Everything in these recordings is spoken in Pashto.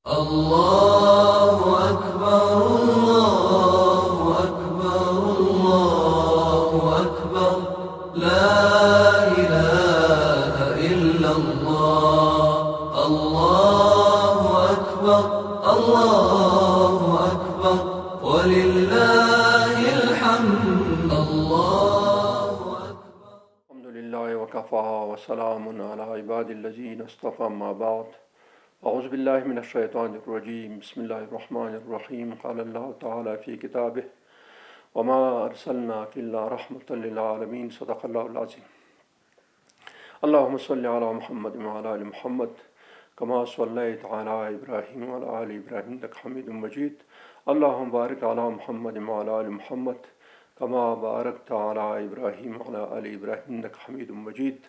الله أكبر الله أكبر الله أكبر لا إله إلا الله الله أكبر الله أكبر ولله الحمد الله أكبر. الحمد لله وكفى وسلام على عباد الذين اصطفى ما بعد. أعوذ بالله من الشيطان الرجيم. بسم الله الرحمن الرحيم. قال الله تعالى في كتابه: وما أرسلناك إلا رحمة للعالمين. صدق الله العظيم. اللهم صل على محمد وعلى آل محمد كما صليت على إبراهيم وعلى آل إبراهيم إنك حميد مجيد. اللهم بارك على محمد وعلى آل محمد كما باركت على إبراهيم وعلى آل إبراهيم إنك حميد مجيد.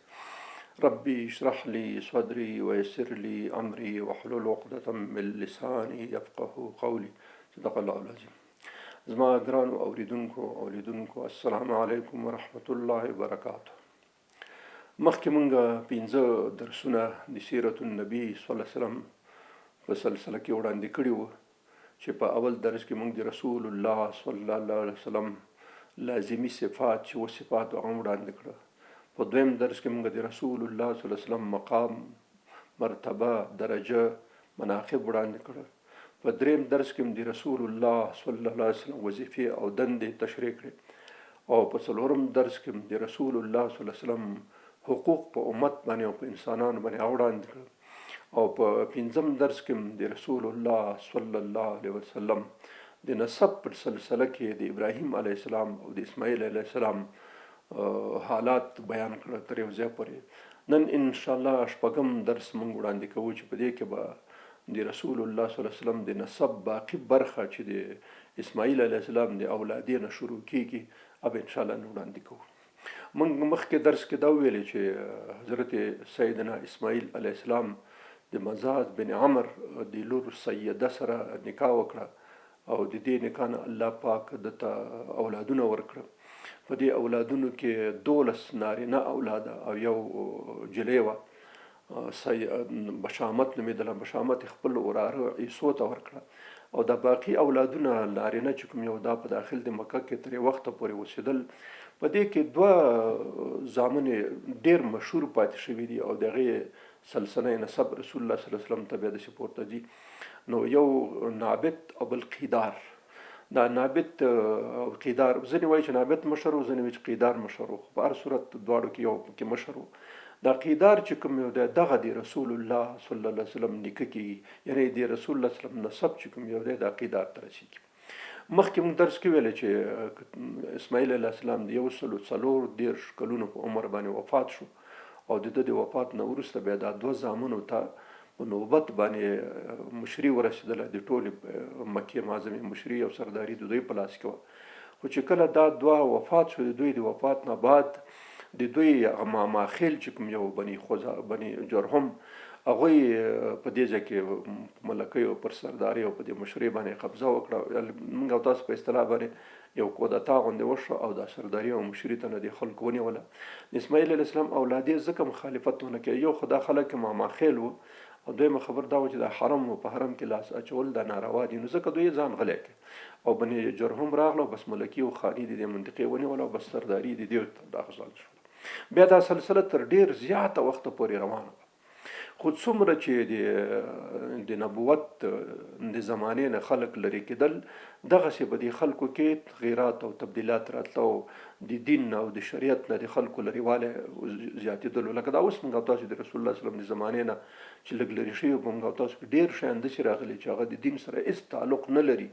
ربي اشرح لي صدري ويسر لي أمري واحلل عقدة من لساني يفقه قولي. صدق الله العظيم. زما ګرانو اوریدونکو او لیدونکو، السلام علیکم ورحمت الله وبرکاته. مخکې مونږ پنځه درسونه د سیرت النبي صلی الله علیه وسلم په سلسله کې وړاندې کړي وو، چې په اول درس کې مونږ د رسول الله صلی الله علیه وسلم لازمي صفات چې و صفات هغه وړاندې کړه. په دویم درس کې مونږ د رسول الله صلی الله علیه وسلم مقام، مرتبه، درجه، مناقب وړاندې کړه. په دریم درس کې د رسول الله صلی الله علیه وسلم وظیفې او دندې تشریح کړې، او په څلورم درس کې د رسول الله صلی الله علیه وسلم حقوق په امت باندې او په انسانانو باندې وړاندې کړه، او په پنځم درس کې د رسول الله صلی الله علیه وسلم د نسب پر سلسله کې د ابراهیم علیه السلام او د اسماعیل علیه السلام حالات بیان کړه تر یو ځای پورې. نن انشاءالله شپږم درس مونږ وړاندې کوو، چې په دې کې به د رسول الله صلی الله علیه وسلم د نسب باقي برخه چې د اسماعیل علیه السلام د اولادې نه شروع کیږي هغه انشاءالله نن وړاندې کوو. مونږ مخکې درس کې دا وویلې چې حضرت سیدنا اسماعیل علیه السلام د مزاد بن عمر د لور سیده سره نکاح وکړه، او د دې نکاح نه الله پاک ده ته اولادونه ورکړه. په دې اولادونو کې 12 نارینه اولاده او یو جلۍ وه، بشامت نومېدله. بشامت یې خپل وراره عیسو ته ورکړه، او دا باقي اولادونه نارینه چې کوم یو دا په داخل د مکه کې تر یو وخته پورې اوسېدل. په دې کې دوه زامن یې ډېر مشهور پاتې شوي دي، او د هغې سلسله نسب رسول الله صلی الله علیه وسلم ته بیا داسې پورته ځي. نو یو نابت او بل قیدار. دا نابت او قیدار، ځینې وایي چې نابت مشر و، ځینې وایي چې قیدار مشر و، خو په هر صورت دواړو کې یو پکې مشر و. دا قیدار چې کوم یو دی دغه د رسول الله صلی الله علیه وسلم نیکه کېږي، یعنې د رسول الله صلی الله علیه وسلم نسب چې کوم یو دی دا قیدار ته رسېږي. مخکې موږ درس کې ویلې چې اسماعیل علیه السلام د 134 کلونو په عمر باندې وفات شو، او د ده د وفات نه وروسته بیا دا دوه زامنو ته په نوبت باندې مشري ورسېدله. د ټولې مکې معظمې مشري او سرداري د دوی په لاس کې وه. خو چې کله دا دوه وفات شو، د دوی د وفات نه بعد د دوی هغه ماماخېل چې کوم یو بني خزا بني جرهم، هغوی په دې ځای کې ملکۍ او پر سرداري او په دې مشرۍ باندې قبضه وکړه. موږ او تاسو په اصطلاح باندې یو کودتا غوندې وشوه، او دا سرداري او مشري ته نه دې خلکو ونیوله. د اسماعیل علیه السلام اولادې ځکه مخالفت ونه کړي، یو خو دا خلک ماماخېل وو، او دویمه خبر دا وه چې دا حرم و، په حرم کې لاس اچول دا ناروا دي، نو ځکه دوی ځان غلی کړ. او بني جرهم راغله او بس ملکي او خاني د دې منطقې ونیوله، او بس سرداري د دې ته داخل شوله. بیا دا سلسله تر ډېر زیاته وخته پورې روانه وه. خو څومره چې د نبوت د زمانې نه خلک لرې کېدل، دغسې په دې خلکو کې تغیرات او تبدیلات راتله، او د دین او د شریعت نه د خلکو لرېوالی زیاتېدلو. لکه دا اوس موږ او تاسو د رسول الله صلی الله علیه وسلم د زمانې نه چې لږ لرې شوي، په موږ او تاسو کې ډېر شیان داسې راغلي چې هغه د دین سره هېڅ تعلق نه لري،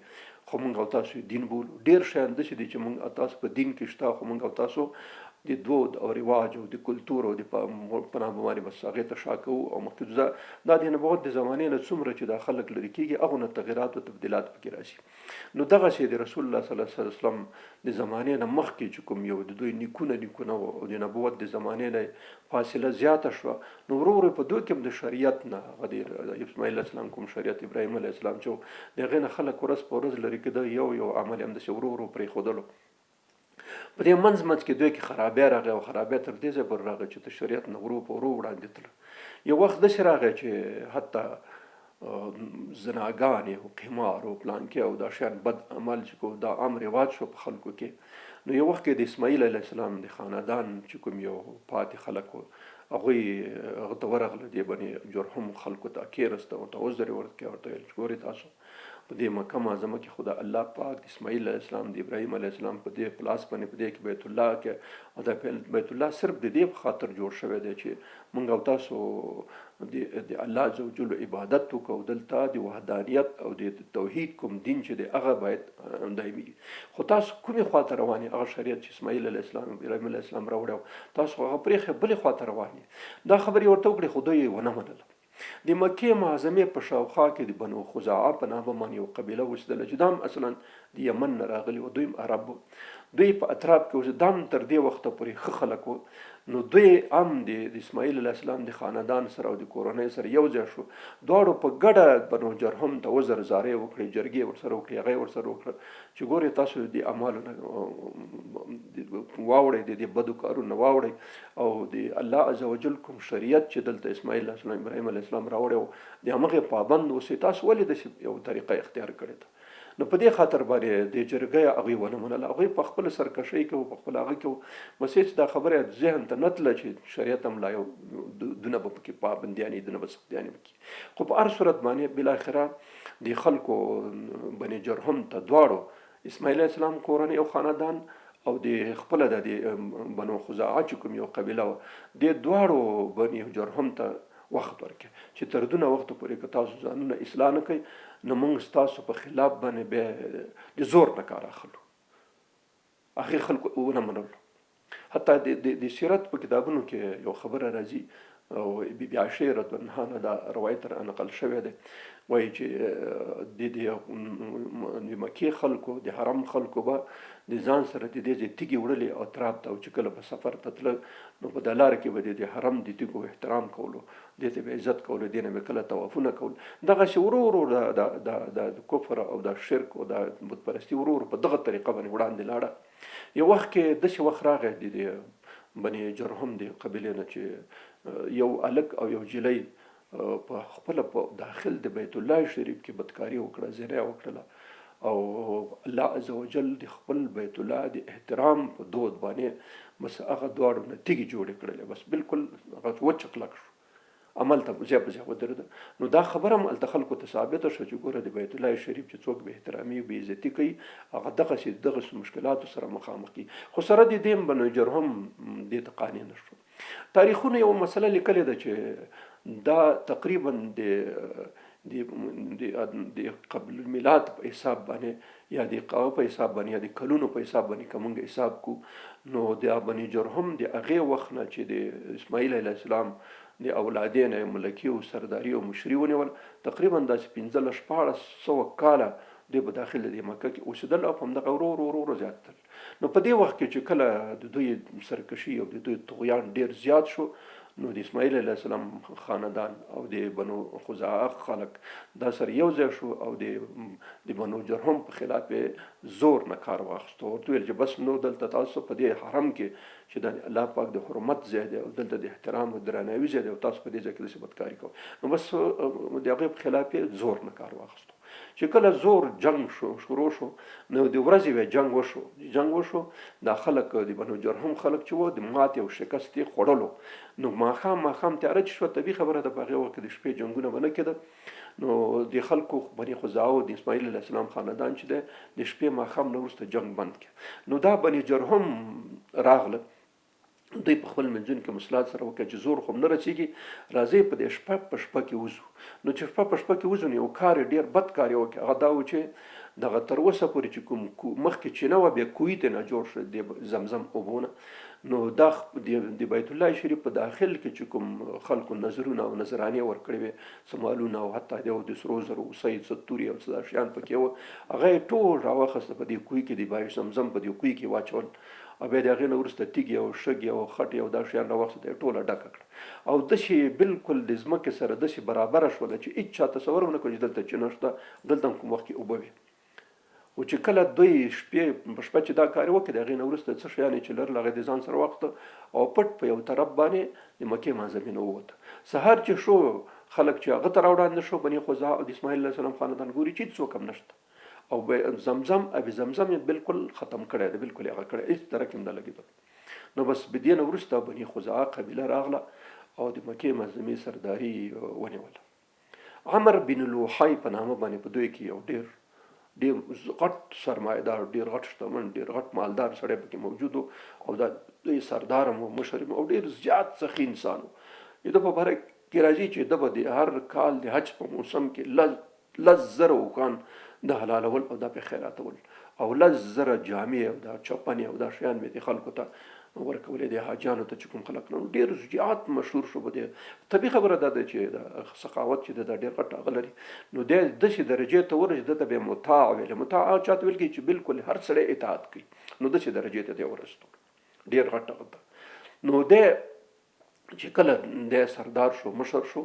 خو موږ او تاسو یې دین بولو. ډېر شیان داسې دي چې موږ او تاسو په دین کې شته، خو موږ او تاسو د دود او رواج او د کلتور او د په نامه باندې بس هغې ته شا کوو او مخکې ځو. دا د نبوت د زمانې نه څومره چې دا خلک لرې کېږي، هغو نه تغیرات او تبدیلات پکې راځي. نو دغسې د رسول الله صلی الله علیه وسلم د زمانې نه مخکې چې کوم یو د دوی نیکونه نیکونه وو، او د نبوت د زمانې نه فاصله زیاته شوه، نو ورو ورو په دوی کې هم د شریعت نه هغه د اسماعیل علیه السلام کوم شریعت، ابراهیم علیه السلام چې و، د هغې نه خلک ورځ په ورځ لرې کېده، یو یو عمل یې همداسې ورو ورو پرېښودلو. په دې منځ منځ کې دوی کې خرابی راغی، او خرابی تر دې ځایه پورې راغی چې د شریعت نه ورو په ورو وړاندې تله. یو وخت داسې راغی چې حتی زناګانې او قمار او پلانکې او دا شیان بد عمل چې کوم دا عام رواج شو په خلکو کې. نو یو وخت کې د اسماعیل علیه السلام د خاندان چې کوم یو پاتې خلک وو، هغوی هغه ته ورغله، دې بني جرهم خلکو ته کېناسته، ورته عذر یې ورکړ، ورته ویل چې ګورئ تاسو په دې مکه معظمه کې خو د الله پاک د اسماعیل علیه السلام د ابراهیم علیه السلام په دې پلاس باندې په دې کې بیت الله کې او دا بیت الله صرف د دې په خاطر جوړ شوی دی چې مونږ او تاسو د الله عزوجل عبادت وکړو، دلته د وحدانیت او د توحید کوم دین چې دی هغه باید دایمي. خو تاسو کومې خواته روان یې؟ هغه شریعت چې اسماعیل علیه السلام او ابراهیم علیه السلام راوړی تاسو هغه پرېښی بلې خواته روان یې. دا خبرې ورته وکړې خو دوی یې ونه منله. د مکې معظمې په شاوخوا کې د بنو خزاعه په نامه باندې یو قبیله اوسېدله چې دا هم اصلا د یمن نه راغلي وو، دوی هم عرب وو، دوی په اطراف کې اوسېدل، دا هم تر دې وخته پورې ښه خلک وو. نو دوی هم د اسماعیل علیه السلام د خاندان سره او د کورنۍ سره یو ځای شو، دواړو په ګډه بنو جرهم ته عذر زارۍ وکړې، جرګې ورسره وکړې، هغه یې ورسره وکړه چې ګورئ تاسو د دې اعمالو نه واوړئ، د دې بدو کارونو نه واوړئ او د الله عزوجل کوم شریعت چې دلته اسماعیل علیه السلام ابراهیم علیه السلام راوړی و د همغې پابند اوسئ، تاسو ولې داسې یو طریقه اختیار کړې ده؟ نو په دې خاطر باندې د جرګه هغوی ونه منله، هغوی په خپل سرکشۍ کې وو، په خپل هغه کې وو، بس هېڅ دا خبره ذهن ته نه تله چې شریعت هم لا یو دونه به پکې پابندیانې دونه به سختیانې پکې. خو په هر صورت باندې بالاخره د خلکو بني جرهم ته دواړو اسماعیل علیه السلام کورنۍ او خاندان او د خپله د بنو خزاعه چې کوم یو قبیله وه د دواړو بني جرهم ته وخت ورکړي چې تر دونه وخته پورې که تاسو ځانونه اصلاح نه کوئ نو موږ ستاسو په خلاف باندې بیا د زور نه کار اخلو. هغې خلکو ونه منلو. حتی د سیرت په کتابونو کې یو خبره راځي او بی بی عائشه رضی الله عنها دا روایت را نقل شوی دی، وایي چې د د مکې خلکو د حرم خلکو به د ځان سره د دې ځای تیږې وړلې او تراب ته، او چې کله به سفر ته تله نو په د لاره کې به د حرم د تیږو احترام کولو، دې ته به عزت کولو، دې نه به کله طوافونه کول. دغسې ورو ورو د کفر او د شرک او د بت پرستي ورو ورو په دغه طریقه باندې وړاندې لاړه. یو وخت کې داسې وخت راغی د دې بني جرهم د قبیلې نه چې یو هلک او یو جلۍ په خپله په داخل د بیت الله شریف کې بدکاري وکړه، زنا یې وکړله او الله عزوجل د خپل بیت الله د احترام په دود باندې بس هغه دواړو نه تیږې جوړې کړلې، بس بالکل هغه وچ کلک شو، عمل ته ځای په ځای ودرېده. نو دا خبره هم هلته خلکو ته ثابته شوه چې ګوره د بیت الله شریف چې څوک بې احترامي او بې عزتي کوي هغه دغسې دغسې مشکلاتو سره مخامخ کېږي. خو سره د دې هم بنو جرهم دې ته قانع نه شو. تاریخونو یوه مسله لیکلې ده چې دا تقریبا د د قبل الميلاد په حساب باندې یا د هغه په حساب باندې یا د کلونو په حساب باندې که موږ حساب کو نو د بني جرهم د هغې وخت نه چې د اسماعیل علیه السلام د اولادې نه ملکي او سرداري او مشري ونیول تقریبا داسې 15 1600 کاله دوی په داخل د مکه کې اوسېدل او په همدغه ورو ورو ورو زیات تل. نو په دې وخت کې چې کله د دوی سرکشي او د دوی طغیان ډیر زیات شو نو د اسماعیل علیه السلام خاندان او د بنو خزاعه خلک دا سره یو ځای شو او د بنو جرهم په خلاف زور نه کار واخیستو، ورته ویل چې بس نو دلته تاسو په دې حرم کې چې د الله پاک د حرمت ځای دی او دلته د احترام او درناوي ځای دی او تاسو په دې ځای کې داسې بدکاري کوئ، نو بس د هغې په خلاف یې زور نه کار واخیستو. چې کله زور جنگ شو شروع شو نو د ورځې به جنگ وشو، جنگ وشو دا خلک د بنو جرهم خلک چې وو د ماتې او شکست یې خوړلو. نو ماښام ماښام تیاره چې شوه طبیعي خبره ده په هغې وخت کې د شپې جنګونه به نه کېده، نو د خلکو بني خزاعه او د اسماعیل علیه السلام خاندان چې دی د شپې ماښام نه وروسته جنګ بند کړ. نو دا بني جرهم راغله، دوی په خپل منځونو کې مسلات سره وکړه چې زور خو نه رسیږي، راځئ په دې شپه په شپه کې وځو. نو چې شپه په شپه کې وځو نو یو کار یې ډېر بد کار یې وکړ، هغه دا و چې دغه تر اوسه پورې چې کوم مخکې چینه وه بیا کوهي ته نه جوړ شو د زمزم اوبو نه، نو دا د بیت الله شریف په داخل کې چې کوم خلکو نظرونه او نذرانې ورکړې وې، څه مالونه او حتی د یو د سرو زرو هوسۍ څه تورې او څه دا شیان پکې وه، هغه یې ټول راواخیسته په دې کوهي کې د بای زمزم په دې کوهي کې واچول او بیا د هغې نه وروسته تیږې او شګې او خټې او دا شیان راواخیسته یې ټوله ډکه کړه او داسې بالکل د ځمکې سره داسې برابره شوله چې هیچا تصور ونه کړ چې دلته چینه شته، دلته هم کوم وخت کې اوبه وې. خو چې کله دوی شپې په شپه چې دا کار یې وکړ د هغې نه وروسته څه شیان یې چې لرل هغه د ځان سره واخیسته او پټ په یو طرف باندې د مکې معظمې نه ووته. سهار چې شو خلک چې هغه ته راوړاندې شو، بني خزاعه او د اسماعیل علیه السلام خاندان ګوري چې هیڅوک هم نشته او زمزم ابي زمزم یې بالکل ختم کړی دی، بالکل یې هغه کړی، هیڅ درک هم نه لګېدل. نو بس بدې نه وروسته بني خزاعه قبیله راغله او د مکې معظمې سرداري ونیوله. عمر بن لوحی په نامه باندې په دوی کې یو ډیر ډیر غټ سرمایدار، ډیر غټ شتمن، ډیر غټ مالدار سړی پکې موجود او دا دوی سردار هم مشر او ډیر زیات سخي انسان و. د ده په باره کې راځي چې ده به د هر کال د حج په موسم کې 10,000 اوښان د حلالول او دا پې خیراتول او 10,000 جامې او دا چپنې او دا شیان مې د خلکو ته ورکولې، د حاجیانو ته چې کوم خلک نه ډېر زیات مشهور شو. په دې طبیعي خبره دا ده چې د سخاوت چې دا ډېر غټ هغه لري، نو دی داسې درجې ته ورسېد، ده ته به مطاع ویلې. مطاع هغه چا ته ویل کېږي چې بالکل هر سړی اطاعت کوي، نو داسې درجې ته دی ورسېدو، ډېر غټ هغه ته. نو دی چې کله دی سردار شو، مشر شو،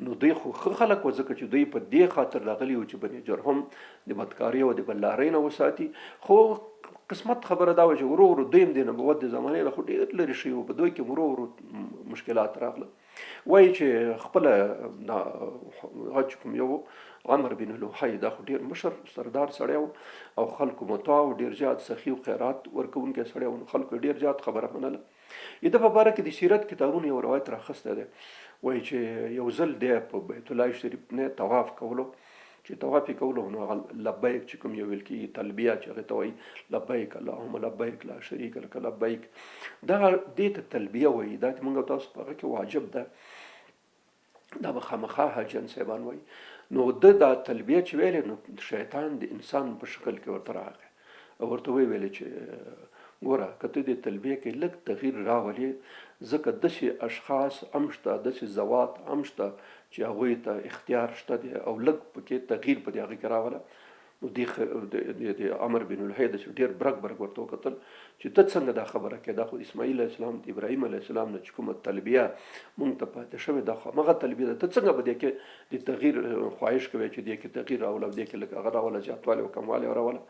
نو دوی خو ښه خلک وو، ځکه چې دوی په دې خاطر راغلي وو چې بني جرهم د بدکارۍ او د بلارۍ نه وساتي. خو قسمت خبره دا وه چې ورو ورو دوی هم د نبوت د زمانې نه خو ډېر لرې شوي وو، په دوی کې ورو ورو مشکلات راغله. وایي چې خپله دا هغه چې کوم یو عمر بن لوحی، دا خو ډېر مشر سردار سړی و او خلکو مطاع و، ډېر زیات سخي او خیرات ورکوونکی سړی و، نو خلکو ډېر زیات خبره منله. د ده په باره کې د سیرت کتابونو یو روایت راخستی دی، وایي چې یو ځل دی په بیت الله شریف نه طواف کولو، چې طواف یې کولو نو هغه لبیک چې کوم یو ویل کېږي، تلبیه چې هغې ته وایي، لبیک اللهم لبیک لا شریک لک لبیک، دغه دې ته تلبیه وایي. دا چې موږ تاسو په هغه کې واجب ده، دا به خامخا حاجیان صاحبان وایي. نو ده دا تلبیه چې ویلې، نو شیطان د انسان په شکل کې ورته راغی او ورته ویې ویلې چې ګوره که ته دې تلبیه کې لږ تغییر راولې، ځکه داسې اشخاص هم شته، داسې ذوات هم شته چې هغوی ته اختیار شته دی، او لږ پکې تغییر په دې هغې کې راوله. نو دې د عمر بن الحی داسې ډېر برګ برګ ورته وکتل چې ته څنګه دا خبره کوې، دا خو اسماعیل علیه السلام د ابراهیم علیه السلام نه چې کومه تلبیه مونږ ته پاتې شوې دا خو همغه تلبیه ده، ته څنګه په دې کې د تغییر خواهش کوې چې دې کې تغییر راوله او دې کې لږ هغه راوله، زیاتوالی او کموالی راوله.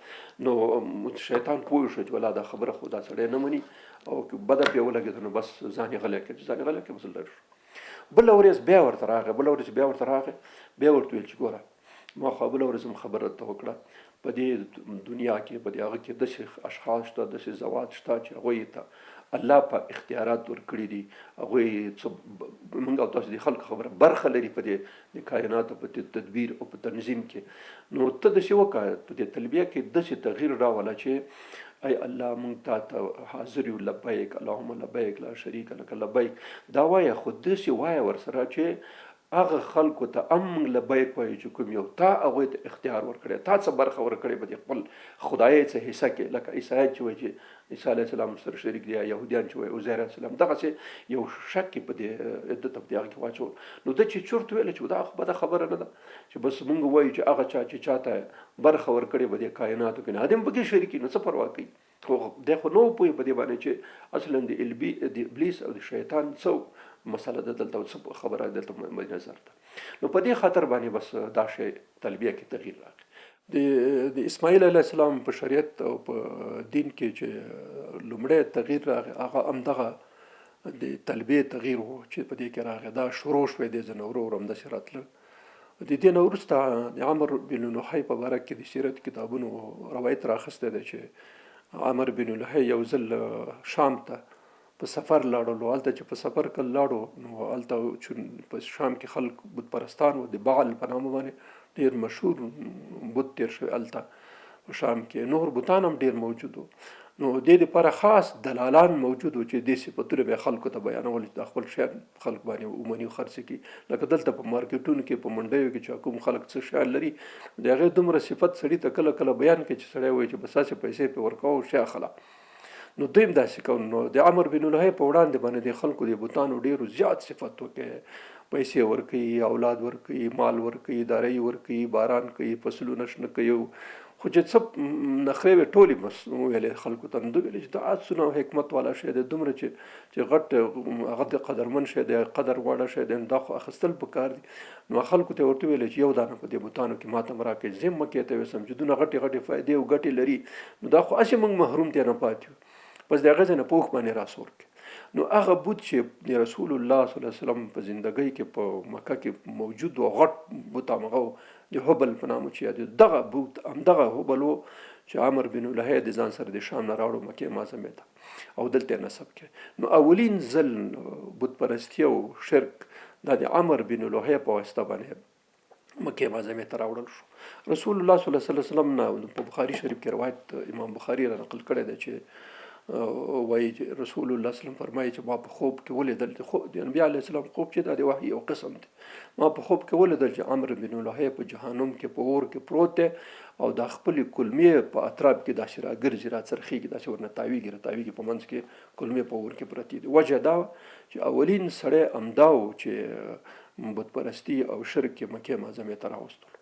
نو شیطان پوه شو چې ولا دا خبره خو دا سړی نه مني او که بده پرې ولګېده نو بس ځان یې غلی کړ، چې ځان یې غلی کړ بس لرې شو. بله ورځ بیا ورته راغی، بله ورځ بیا ورته راغی، بیا ورته ویل چې ګوره ما خو بله ورځ هم خبره درته وکړه، په دې دنیا کې په دې هغه کې داسې اشخاص شته، داسې ذوات شته چې هغوی ته الله په اختیارات ورکړي دي، هغوی څه موږ او تاسو د خلکو خبره برخه لري په دې د کایناتو په دې تدبیر او په تنظیم کې. نو ته داسې وکړه په دې تلبیه کې داسې تغییر راوله چې ای الله مونږ تا ته حاضر یو، لبیک اللهم لبیک لا شریک لک لبیک، دا وایه، خو داسې وایه ورسره چې هغه خلکو ته هم مونږ لبیک وایو چې کوم یو تا هغوی ته اختیار ورکړی، تا څه برخه ورکړې په دې خپل خدای څه حصه کې، لکه عیسایت چې وایي چې عیسی علیه السلام سره شریک دی، یهودیان چې وایي عزیر علیه السلام، دغسې یو شک یې په دې عدت په دې هغه کې واچول. نو ده چې چرت ویل چې دا خو بده خبره نه ده چې بس مونږ وایو چې هغه چا چې چاته برخه ورکړې په دې کایناتو کې نه هغه هم پکې شریک نو څه پروا کوي. خو دی خو نه و پوه په دې باندې چې اصلا د البي د ابلیس او د شیطان څه مسله ده دلته او څه خبره دلته مد نظر ده. نو په دې خاطر باندې بس دا شی تلبیه کې تغییر راغی. د اسماعیل علیه السلام په شریعت او په دین کې چې لومړی تغییر راغی هغه همدغه د تلبیې تغییر و چې په دې کې راغی. دا شروع شوې دې ځنه ورو ورو همداسې راتله. د دې نه وروسته د عمر بن لحی په باره کې د سیرت کتابونو روایت راخستی دی چې عمر بن لحی یو ځل شام ته په سفر لاړلو. هلته چې په سفر کله لاړو نو هلته چې په شام کې خلک بت پرستان وو، د بعل په نامه باندې ډېر مشهور بت تېر شوی هلته په شام کې، نور بتان هم ډېر موجود وو. نو دې لپاره خاص دلالان موجود وو چې دې صفتونه به خلکو ته بیانول چې دا خپل شیان خلک باندې ومني او خرڅ کړي. لکه دلته په مارکیټونو کې په منډیو کې چې کوم خلک څه شیان لري د هغې دومره صفت سړي ته کله کله بیان کړي چې سړی وایي چې بس هسې پیسې پرې ورکوه او شی اخله. نو دوی هم داسې کول. نو د عمر بن لحی په وړاندې باندې د خلکو د بتانو ډېرو زیات صفت وکړي، پیسې ورکوي، اولاد ورکوي، مال ورکوي، دارایي ورکوي، باران کوي، فصلونه شنه کوي، خو چې څه نخرې وې ټولې بس وویلې خلکو ته. نو دوی ویلې چې دا څونه حکمت والا شی دی، دومره چې غټ هغه د قدرمن شی دی، قدر غواړه شی دی، نو دا خو اخیستل پکار دي. نو خلکو ته ورته ویلې چې یو دانه په دې بتانو کې ماته هم راکړئ، زه هم مکې ته یوسم چې دونه غټې غټې فایدې او ګټې لري، نو دا خو هسې موږ محروم ترې نه پاتې یو. بس د هغه ځای نه په اوښ باندې راسور کړي. نو هغه بت چې د رسول الله صلی الله علیه وسلم په زندګۍ کې په مکه کې موجود و، غټ بت همغه و د هبل په نامه چې یادېده، دغه بت همدغه هبل و چې عمر بن لحی د ځان سره د شام نه راوړو مکې معظمې ته او دلته یې نصب کړ. نو اولین ځل بت پرستی او شرک دا د عمر بن لحی په واسطه باندې مکه معظمه ته راوړل شو. رسول الله صلی الله علیه وسلم نه په بخاری شریف کې روایت امام بخاری را نقل کړی دی چې وایي چې رسول الله صلی الله علیه وسلم فرمایي چې ما په خوب کې ولیدل، خو د انبیاء علیه السلام خوب چې دا د وحي یو قسم دی، ما په خوب کې ولیدل چې عمرو بن لحی په جهنم کې په اور کې پروت دی او دا خپلې کلمې په اطراف کې داسې راګرځي، راڅرخېږي، داسې ورنه تاویږي راتاویږي، په منځ کې کلمې په اور کې پرتې دي. وجه دا چې اولین سړی همدا و چې بت پرستی او شرک کې مکې معظمې ته راوستلو.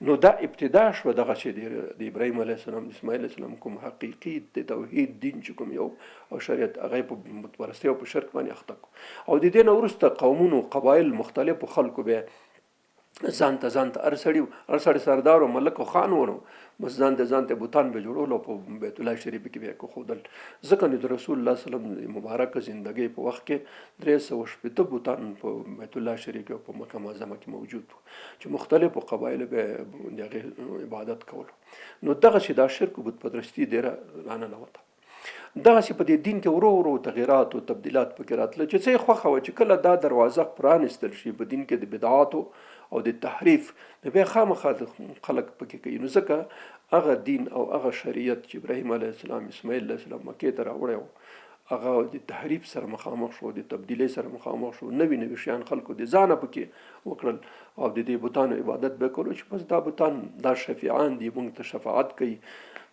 نو دا ابتدا شوه دغه چې د ابراهیم علیه السلام، د اسماعیل علیه السلام کوم حقیقي د توحید دین چې کوم یو او شریعت هغه په بت پرستی او په شرک باندې اخته کو. او د دې نه وروسته قومونو قبایل مختلفو خلکو به ځان ته ځان ته هر سړي هر سړی سردار او ملک او خان ورو، بس ځان ته ځان ته بوتان به جوړول او په بیت الله شریف کې به یې کښودل. ځکه نو د رسول الله صلی الله علیه وسلم د مبارکه زندګۍ په وخت کې 360 بوتان په بیت الله شریف کې او په مکه معظمه کې موجود وو چې مختلفو قبایلو به د هغې عبادت کولو. نو دغسې دا شرک او بت پرستي ډېره راننوته. دغسې په دې دین کې ورو ورو تغیرات او تبدیلات پکې راتله چې څه یې خوښه وه چې کله دا دروازه پرانیستل شي په دین کې د بدعاتو او د تحریف، نو بیا خامخا خلک پکې کوي. نو ځکه هغه دین او هغه شریعت چې ابراهیم علیه السلام، اسماعیل علیه السلام مکې ته راوړی و، هغه د تحریف سره مخامخ شو، د تبدیلۍ سره مخامخ شو. نوي نوي شیان خلکو د ځانه پکې وکړل او د دې بتانو عبادت به کولو چې بس دا بتان دا شفیعان دي، مونږ ته شفاعت کوي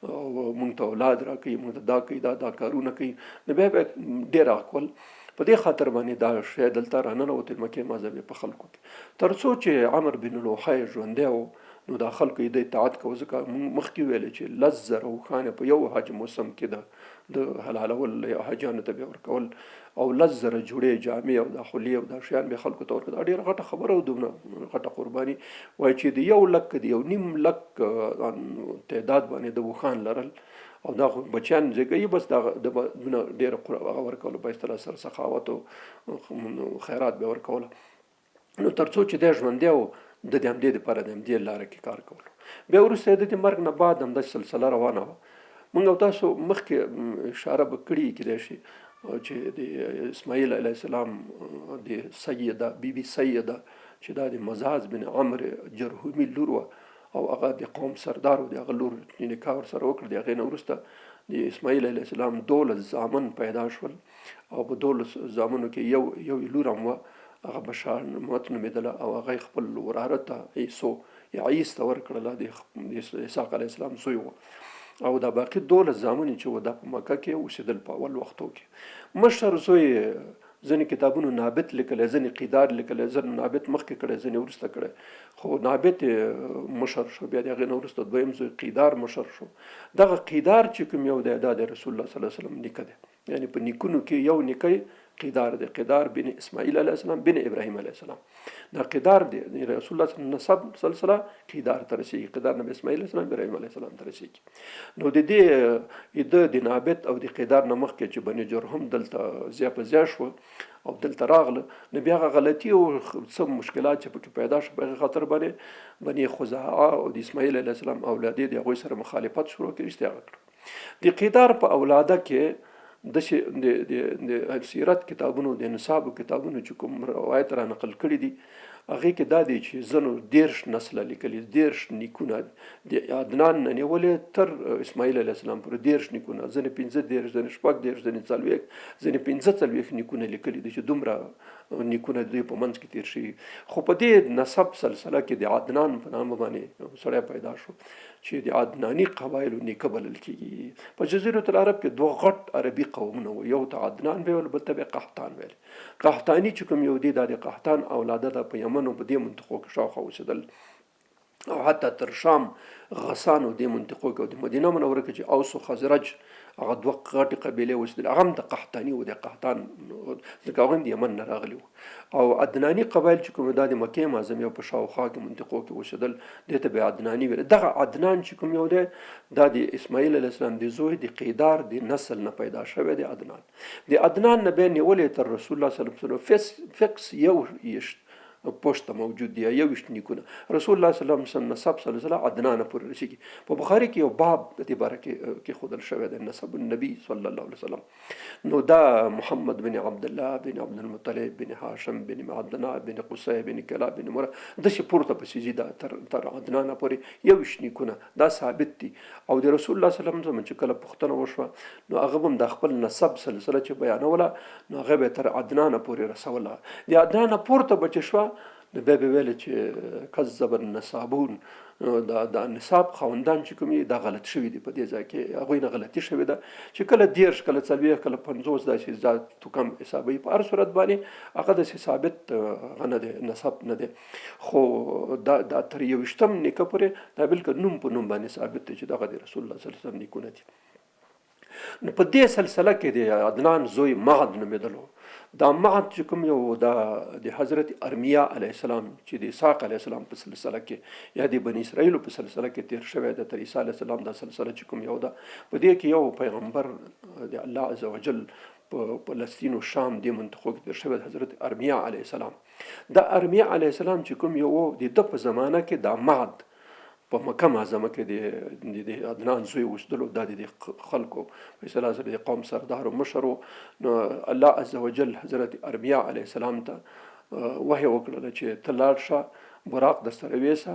او مونږ ته اولاد راکوي، مونږ ته دا کوي، دا دا کارونه کوي. نو بیا به ډېر هغه کول. په دې خاطر باندې دا شی دلته راننوتل مکې معظمې په خلکو کې. تر څو چې عمر بن لوحی ژوندی و نو دا خلکو یې د اطاعت کوه، ځکه مونږ مخکې ویلې چې 10,000 اوښان په یو حج موسم کې د حلالول حاجیانو ته به ورکول او 10,000 جوړې جامې او دا خولې او دا شیان به خلکو ته ورکول. دا ډېره غټه خبره او دومره غټه قرباني. وایي چې د 1 لک د 1.5 لک تعداد باندې د اوښان لرل او دا خو بچیان زېږوي، بس دا د دونه ډېره هغه ورکولو په اصطلاح سره سخاوت او خیرات به ورکوله. نو تر څو چې دی ژوندی و د د همدې دپاره د همدې لاره کې کار کولو. بیا وروسته د دې مرګ نه بعد همداسې سلسله روانه وه. موږ او تاسو مخکې اشاره به کړي کېدای شي چې د اسماعیل علیه السلام د سیده بی بی سیده چې دا د مزاز بن عمر جرهمي لور وه او هغه د قوم سردار و، د هغه لور نکاح ورسره وکړه. د هغې نه وروسته د اسماعیل علیه السلام 12 زامن پیدا شول او په 12 زامنو کې یو یو لور هم وه، هغه بشارمت نومېدله او هغه یې خپل وراره ته عیسو یا عیس ته ورکړله، د اسحاق علیه السلام زوی و. او دا باقي 12 زامن چې و دا په مکه کې اوسېدل په اول وختو کې. مشر زوی ځینې کتابونو نابت لیکلی، ځینې قیدار لیکلی، ځینې نابت مخکې کړی، ځینې وروسته کړی، خو نابت مشر شو. بیا د هغې نه وروسته دویم زوی قیدار مشر شو. دغه قیدار چې کوم یو دی دا د رسول الله صلی الله علیه وسلم نیکه دی، یعنی په نیکونو کې یو نیکه قیدار دی، قیدار بن اسماعیل علیه السلام بن ابراهیم علیه السلام. دا قیدار دی رسول الله صلی نسب سلسله قیدار ته رسیږي، قیدار نه اسماعیل علیه السلام ابراهیم علیه السلام ته رسیږي. نو د دې د نابت او د قیدار نه مخکې چې بني جرهم دلته ځای په ځای شو او دلته راغله، نو بیا هغه غلطي او څه مشکلات چې پکې پیدا شو، په هغې خاطر باندې بني خزاعه او د اسماعیل علیه السلام اولادې د هغوی سره مخالفت شروع کړي، وروسته هغه کړه. د قیدار په اولاده کې داسې د سیرت کتابونو د نصاب کتابونو چې کوم روایت را نقل کړي دي، هغې کې دا دی چې ځینو 30 نسله لیکلي، 30 نیکونه د عدنان نه نیولې تر اسماعیل علیه السلام پورې 30 نیکونه، ځینې 35، ځینې 36، ځینې 40، ځینې 45 نیکونه لیکلي دي چې دومره نیکونه د دوی په منځ کې تیر شوي. خو په دې نسب سلسله کې د عدنان په نامه باندې سړی پیدا شو چې د عدناني قبایلو نیکه بلل کېږي. په جزیرة العرب کې دوه غټ عربي قومونه وو، یو ته عدنان ویل، بل ته به قحطان ویل. قحطاني چې کوم یو دی دا د قحطان اولاده ده، په یمن او په دې منطقو کې شاوخوا اوسېدل او حتی تر شام غسان او دې منطقو کې او د مدینه منوره کې چې اوس او خزرج هغه دوه غټې قبیلې اوسېدلې، هغه هم د قحطاني وو، د قحطان ځکه هغوی هم د یمن نه راغلي وو. او عدناني قبایل چې کوم دا د مکې معظمې او په شاوخوا کې منطقو کې اوسېدل، دې ته به عدناني ویل. دغه عدنان چې کوم یو دی دا د اسماعیل علیه السلام د زوی د قیدار د نسل نه پیدا شوی دی. عدنان د عدنان نه بیا نیولې تر رسول الله صلی الله علیه وسلم فکس یو یشت پښته موجود دی، 21 نیکونه رسول الله صلی الله علیه وسلم نسب سلسله عدنان پورې رسیږي. په بخاري کې یو باب د دې باره کې ښودل شوی دی، نسب النبي صلی الله علیه وسلم. نو دا محمد بن عبد الله بن عبد المطلب بن هاشم بن عدنان بن قصي بن کلاب بن مره داسې پورته پسې ځي، دا تر عدنان پورې 21 نیکونه دا ثابت دي. او د رسول الله صلی الله علیه وسلم چې کله پوښتنه وشوه نو هغه به هم د خپل نسب سلسله چې بیانوله نو هغه به تر عدنان پورې رسوله. د عدنان پورته به چې شوه نو بیا به ویل چې کذب النصابون، دا نصاب خاوندان چې کوم دا غلط شوي دي، په دې ځای کې هغوی نه غلطي شوې ده چې کله 30 کله 40 کله 50 داسې ذات کم حسابوي. په هر صورت باندې هغه داسې ثابت هغه نه دی، نسب نه دی، خو دا تر 21 نیکه پورې دا بالکل نوم په نوم باندې ثابت دی چې دغه د رسول الله صلی الله علیه وسلم نیکونه دي. نو په دې سلسله کې د عدنان زوی معد نومېدلو. دا معد چې کوم یو دا د حضرت ارمیا علیه السلام چې د اسحاق علیه السلام په سلسله کې یا د بني اسرائیلو په سلسله کې تیر شوی دی، تر عیسی علیه السلام دا سلسله چې کوم یو ده، په دې کې یو پیغمبر د الله عز وجل په فلسطین او شام دې منطقو کې تیر شوی دی، حضرت ارمیا علیه السلام. دا ارمیا علیه السلام چې کوم یو د ده په زمانه کې دا معد په مکه معظمه کې د عدنان زوی اوسېدلو، دا د خلکو په اصطلاح سره د قوم سردار او مشر و. نو الله عز وجل حضرت ارمیا علیه السلام ته وحی وکړله چې ته لاړ شه، براق در سره ویسه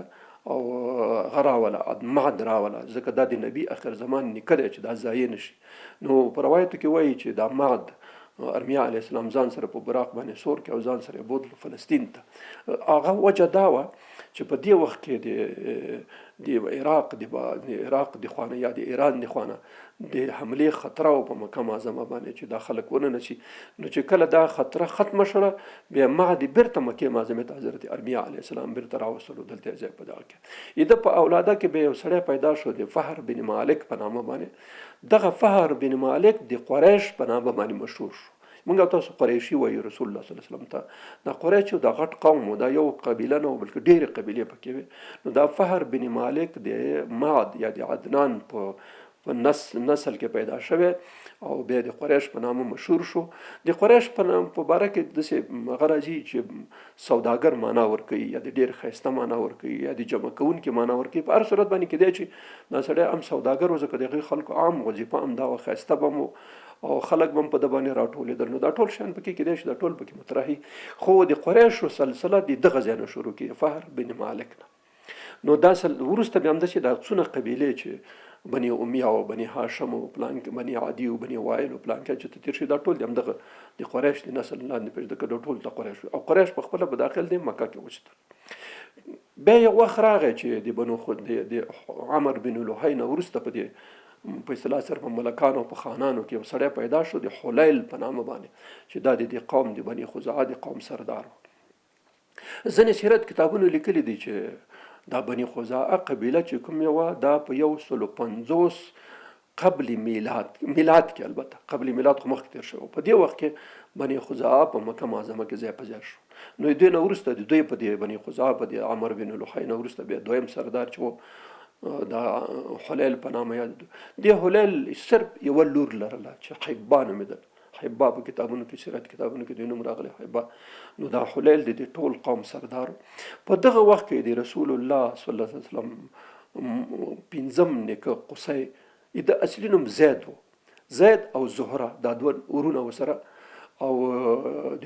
او هغه راوله، معد راوله، ځکه دا د نبي اخر زمان نیکه دی چې دا ضایع نه شي. نو په روایتو کې وایي چې دا معد ارمیا علیه السلام ځان سره په براق باندې سور کې او ځان سره یې بوتلو فلسطین ته. هغه وجه دا وه چې په دې وخت کې د عراق د عراق د خوانه یا د ایران د خوانه د حملې خطر و په مکه معظمه باندې چې دا خلک ونه نشي. نو چې کله دا خطر ختمه شوه بیا معد بیرته مکې معظمې ته حضرت ارمیا علیه السلام بیرته راوستلو، دلته یې ځای په دغه کې د په اولاده کې بیا یو سړی پیدا شو د فهر بن مالک په نامه باندې. دغه فهر بن مالک د قریش په نامه باندې مشهور شو. موږ تاسو قریشي وایو رسول الله صلی الله علیه وسلم ته. دا قریش دا غټ قوم و، دا یو قبیله نه و بلکې ډېرې قبیلې پکې وې. نو دا فهر بن مالک د معد یا د عدنان په نسل کې پیدا شوی او بیا د قریش په نامه مشهور شو. د قریش په نام په باره کې داسې هغه راځي چې سوداګر معنا ورکوي یا د ډېر ښایسته معنا ورکوي یا د جمع کوونکي معنا ورکوي. په هر صورت باندې کېدای چې دا سړی هم سوداګر و، ځکه د هغې خلکو عام وظیفه هم دا وه، ښایسته به هم و او خلک به هم په ده باندې راټولېدل. نو دا ټول شیان پکې کېدای شي، دا ټول پکې مطرح وي. خو د قریشو سلسله د دغه ځای نه شروع کېږي، فهر بن مالک نه. نو دا وروسته بیا همداسې دا څونه قبیلې چې بني امیه او بني هاشم او پلان کې بني عدي او بني وائل او پلان کې چې تیر شي، دا ټول د همدغه د قریش د نسل لاندې پېژندل کېدل، ټول د قریش او قریش په خپله په داخل د مکه کې اوسېدل. بیا یو وخت راغی چې د بنو خود د عمر بن لوحی نه وروسته په دې په اصطلاح سره په ملکانو او په خانانو کې یو سړی پیدا شو د حلیل په نامه باندې چې دا د دې قوم د بني خزاعه د قوم سردار و. ځینې سیرت کتابونو لیکلي دي چې دا بني خزاعه قبیله چې کوم یوه دا په 150 قبل میلاد، میلاد کې، البته قبل میلاد خو مخکې تېر شوی، په دې وخت کې بني خزاعه په مکه معظمه کې ځای په ځای شو. نو دوی نه وروسته د دوی په دې بني خزاعه په دې عمر بن لحی نه وروسته بیا دویم سردار چې و دا حلیل په نامه یاد دی. حلیل صرف یوه لور لرله چې حبا نومېدله. حبا په کتابونو کې، سیرت کتابونو کې د نوم راغلی حبا. نو دا حلیل د دې ټول قوم سردار. په دغه وخت کې د رسول الله صلی الله علیه وسلم پنځم نیکه قصی، د اصلي نوم زید و، زید او زهره دا دوه ورونه وسره، او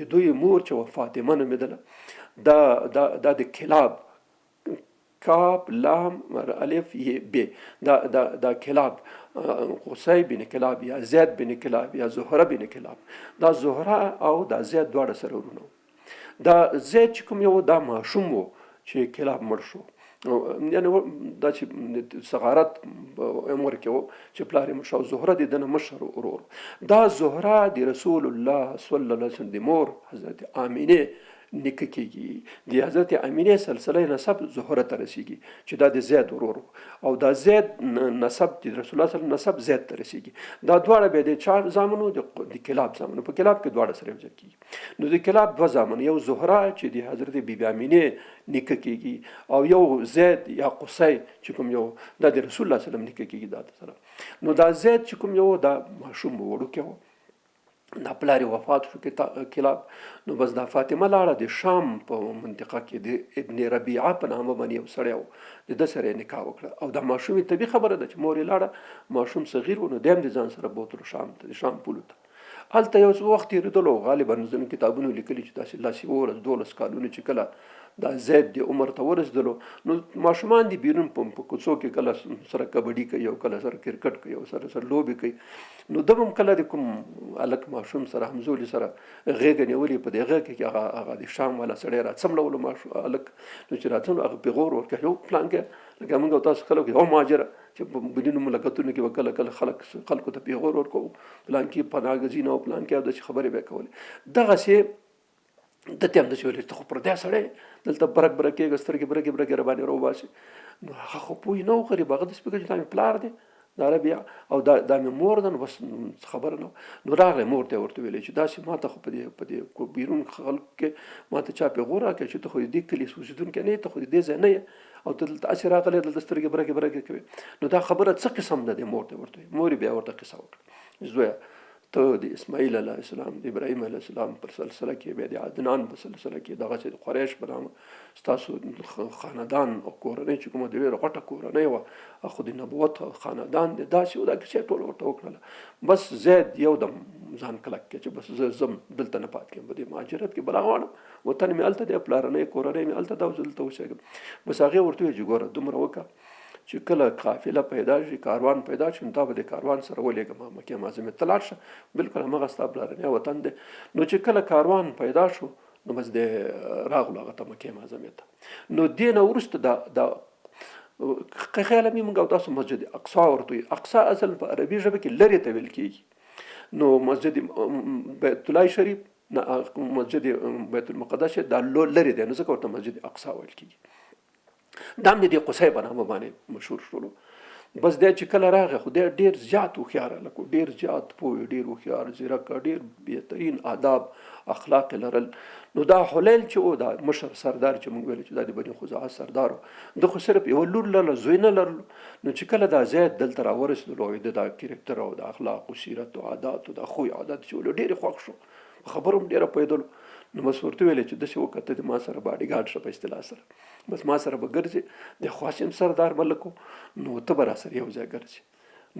د دوی مور چې وه فاطمه نومېدله، دا دا دا د کلاب، کاف لام الف ی ب، دا دا دا کلاب، قصی بن کلاب یا زید بن کلاب یا زهره بن کلاب، دا زهره او دا زید دواړه سره ورونه. دا زید چې کوم یو دا ماشوم و چې کلاب مړ شو، یعنی دا چې صغارت عمر کې و چې پلار یې مړ شو. زهره د ده نه مشر ورور. دا زهره د رسول الله صلی الله علیه وسلم د مور حضرت آمینې نیکه کیږي. د حضرت امینه سلسله نسب زهره ته رسیږي چې دا د زید ورور او دا زید نسب د رسول الله صلی الله علیه وسلم نسب زید ته رسیږي. دا دواړه به د چا زامنو، د کلاب زامنو، په کلاب کې دواړه سره یو ځای کیږي. نو د کلاب دوه زامن، یو زهره چې د حضرت بی بی امینه نیکه کیږي او یو زید یا قصی چې کوم یو دا د رسول الله صلی الله علیه وسلم نیکه کیږي. دا سره نو دا زید چې کوم یو دا ماشوم وړوکی و، دا پلار یې وفات شو کلاب. نو بس دا فاطمه لاړه د شام په منطقه کې د ابن ربیعه په نامه باندې یو سړی و، د ده سره یې نکاح وکړه. او دا ماشوم یې طبیعي خبره ده چې مور یې لاړه، ماشوم صغیر و، نو دی هم د ځان سره بوتلو شام ته، د شام پولو ته. هلته یو څه وخت تېرېدلو، غالبا ځینو کتابونو لیکلي چې داسې لس یولس 12 کالونو چې کله دا زید د عمر ته ورسېدلو، نو ماشومان دي بیرون په کوڅو کې کله سره کبډي کوي او کله سره کرکټ کوي او سره سره لوبې کوي. نو ده به هم کله د کوم هلک ماشوم سره همزولي سره غېږه نیولې، په دې غېږه کې هغه د شام والا سړی راڅملولو ماشوم هلک. نو چې راڅملو هغه پېغور ورکړ، یو پلانکی لکه موږ او تاسو خلک یو مهاجره چې په بلینو ملکتونو کې به کله کله خلکو ته پېغور ورکوو، پلانکي پناه ګزینه او پلانکی او داسې خبرې به یې کولې. دغسې ده ته هم داسې ویل چې ته خو پردی سړی دلته برک برک کېږه، سترګې برګې برګې راباندې راوباسې. نو هغه خو پوه نه و، غریب، هغه داسې فکر چې دا مې پلار دی، دا ربیعه او دا مې مور ده، نو بس څه خبره نه وه. نو راغی مور ته یې ورته ویلې چې داسې ما ته خو په دې بیرون خلکو کې ما ته چا پېغور راکړی چې ته خو د دې کلي اوسېدونکی نه یې، ته خو د دې ځای نه یې او ته دلته هسې راغلی، دلته سترګې برګې برګې کوې. نو دا خبره څه قسم ده؟ د مور ته ورته ویل. مور یې بیا ورته قصه وکړه، زویه ته د اسماعیل علیه السلام، د ابراهیم علیه السلام پر سلسله کې، بیا د عدنان په سلسله کې، دغسې د قریش په نامه ستاسو خاندان او کورنۍ چې کومه د ډېره غټه کورنۍ وه، خو د نبوت خاندان دی، داسې و. دا کیسه یې ټوله ورته وکړله. بس زید یو دم ځان کلک کړ چې بس زه ځم، دلته نه پاتې کېږم، په دې مهاجرت کې بلا غواړم، وطن مې هلته دی، پلارنۍ کورنۍ مې هلته ده او زه دلته اوسېږم. بس هغې ورته وویل چې ګوره دومره وکړه چې کله قافله پیدا شي، کاروان پیدا شي، نو تا به د کاروان سره ولېږم مکې معظمې ته لاړ شه، بالکل هماغه ستا پلارنی وطن دی. نو چې کله کاروان پیدا شو نو بس دی راغلو هغه ته مکې معظمې ته. نو دې نه وروسته دا خیال مې موږ او تاسو مسجد اقصا ورته وایو. اقصا اصل په عربي ژبه کې لرې ته ویل کېږي. نو مسجد بیت الله شریف نه مسجد بیت المقدس دا لرې دی، نو ځکه ورته مسجد اقصا ویل کېږي. دا هم د دې قصې په نامه باندې مشهور شولو. بس دی چې کله راغی، خو دی ډېر زیات هوښیار هلک و، ډېر زیات پوه، ډېر هوښیار، ځیرک، ډېر بهترین آداب اخلاق یې لرل. نو دا حلیل چې و، دا مشر سردار چې موږ ویل چې دا د بني خزاعه سردار و، ده خو صرف یوه لور لرله، زوی نه لرلو. نو چې کله دا زید دلته راورسېدلو او د دا کرکټر او د اخلاق او سیرت او عادات او د خوی عادت چې ولو، ډېر یې خوښ شو، په خبرو هم ډېره پوهېدلو. نو بس ورته ویل چې داسې وکړه، ته د ما سره باډیګارډ شه، په اصطلاح سره بس ما سره به ګرځې، د خاص هم سردار ملک و، نو ته به را سره یو ځای ګرځې.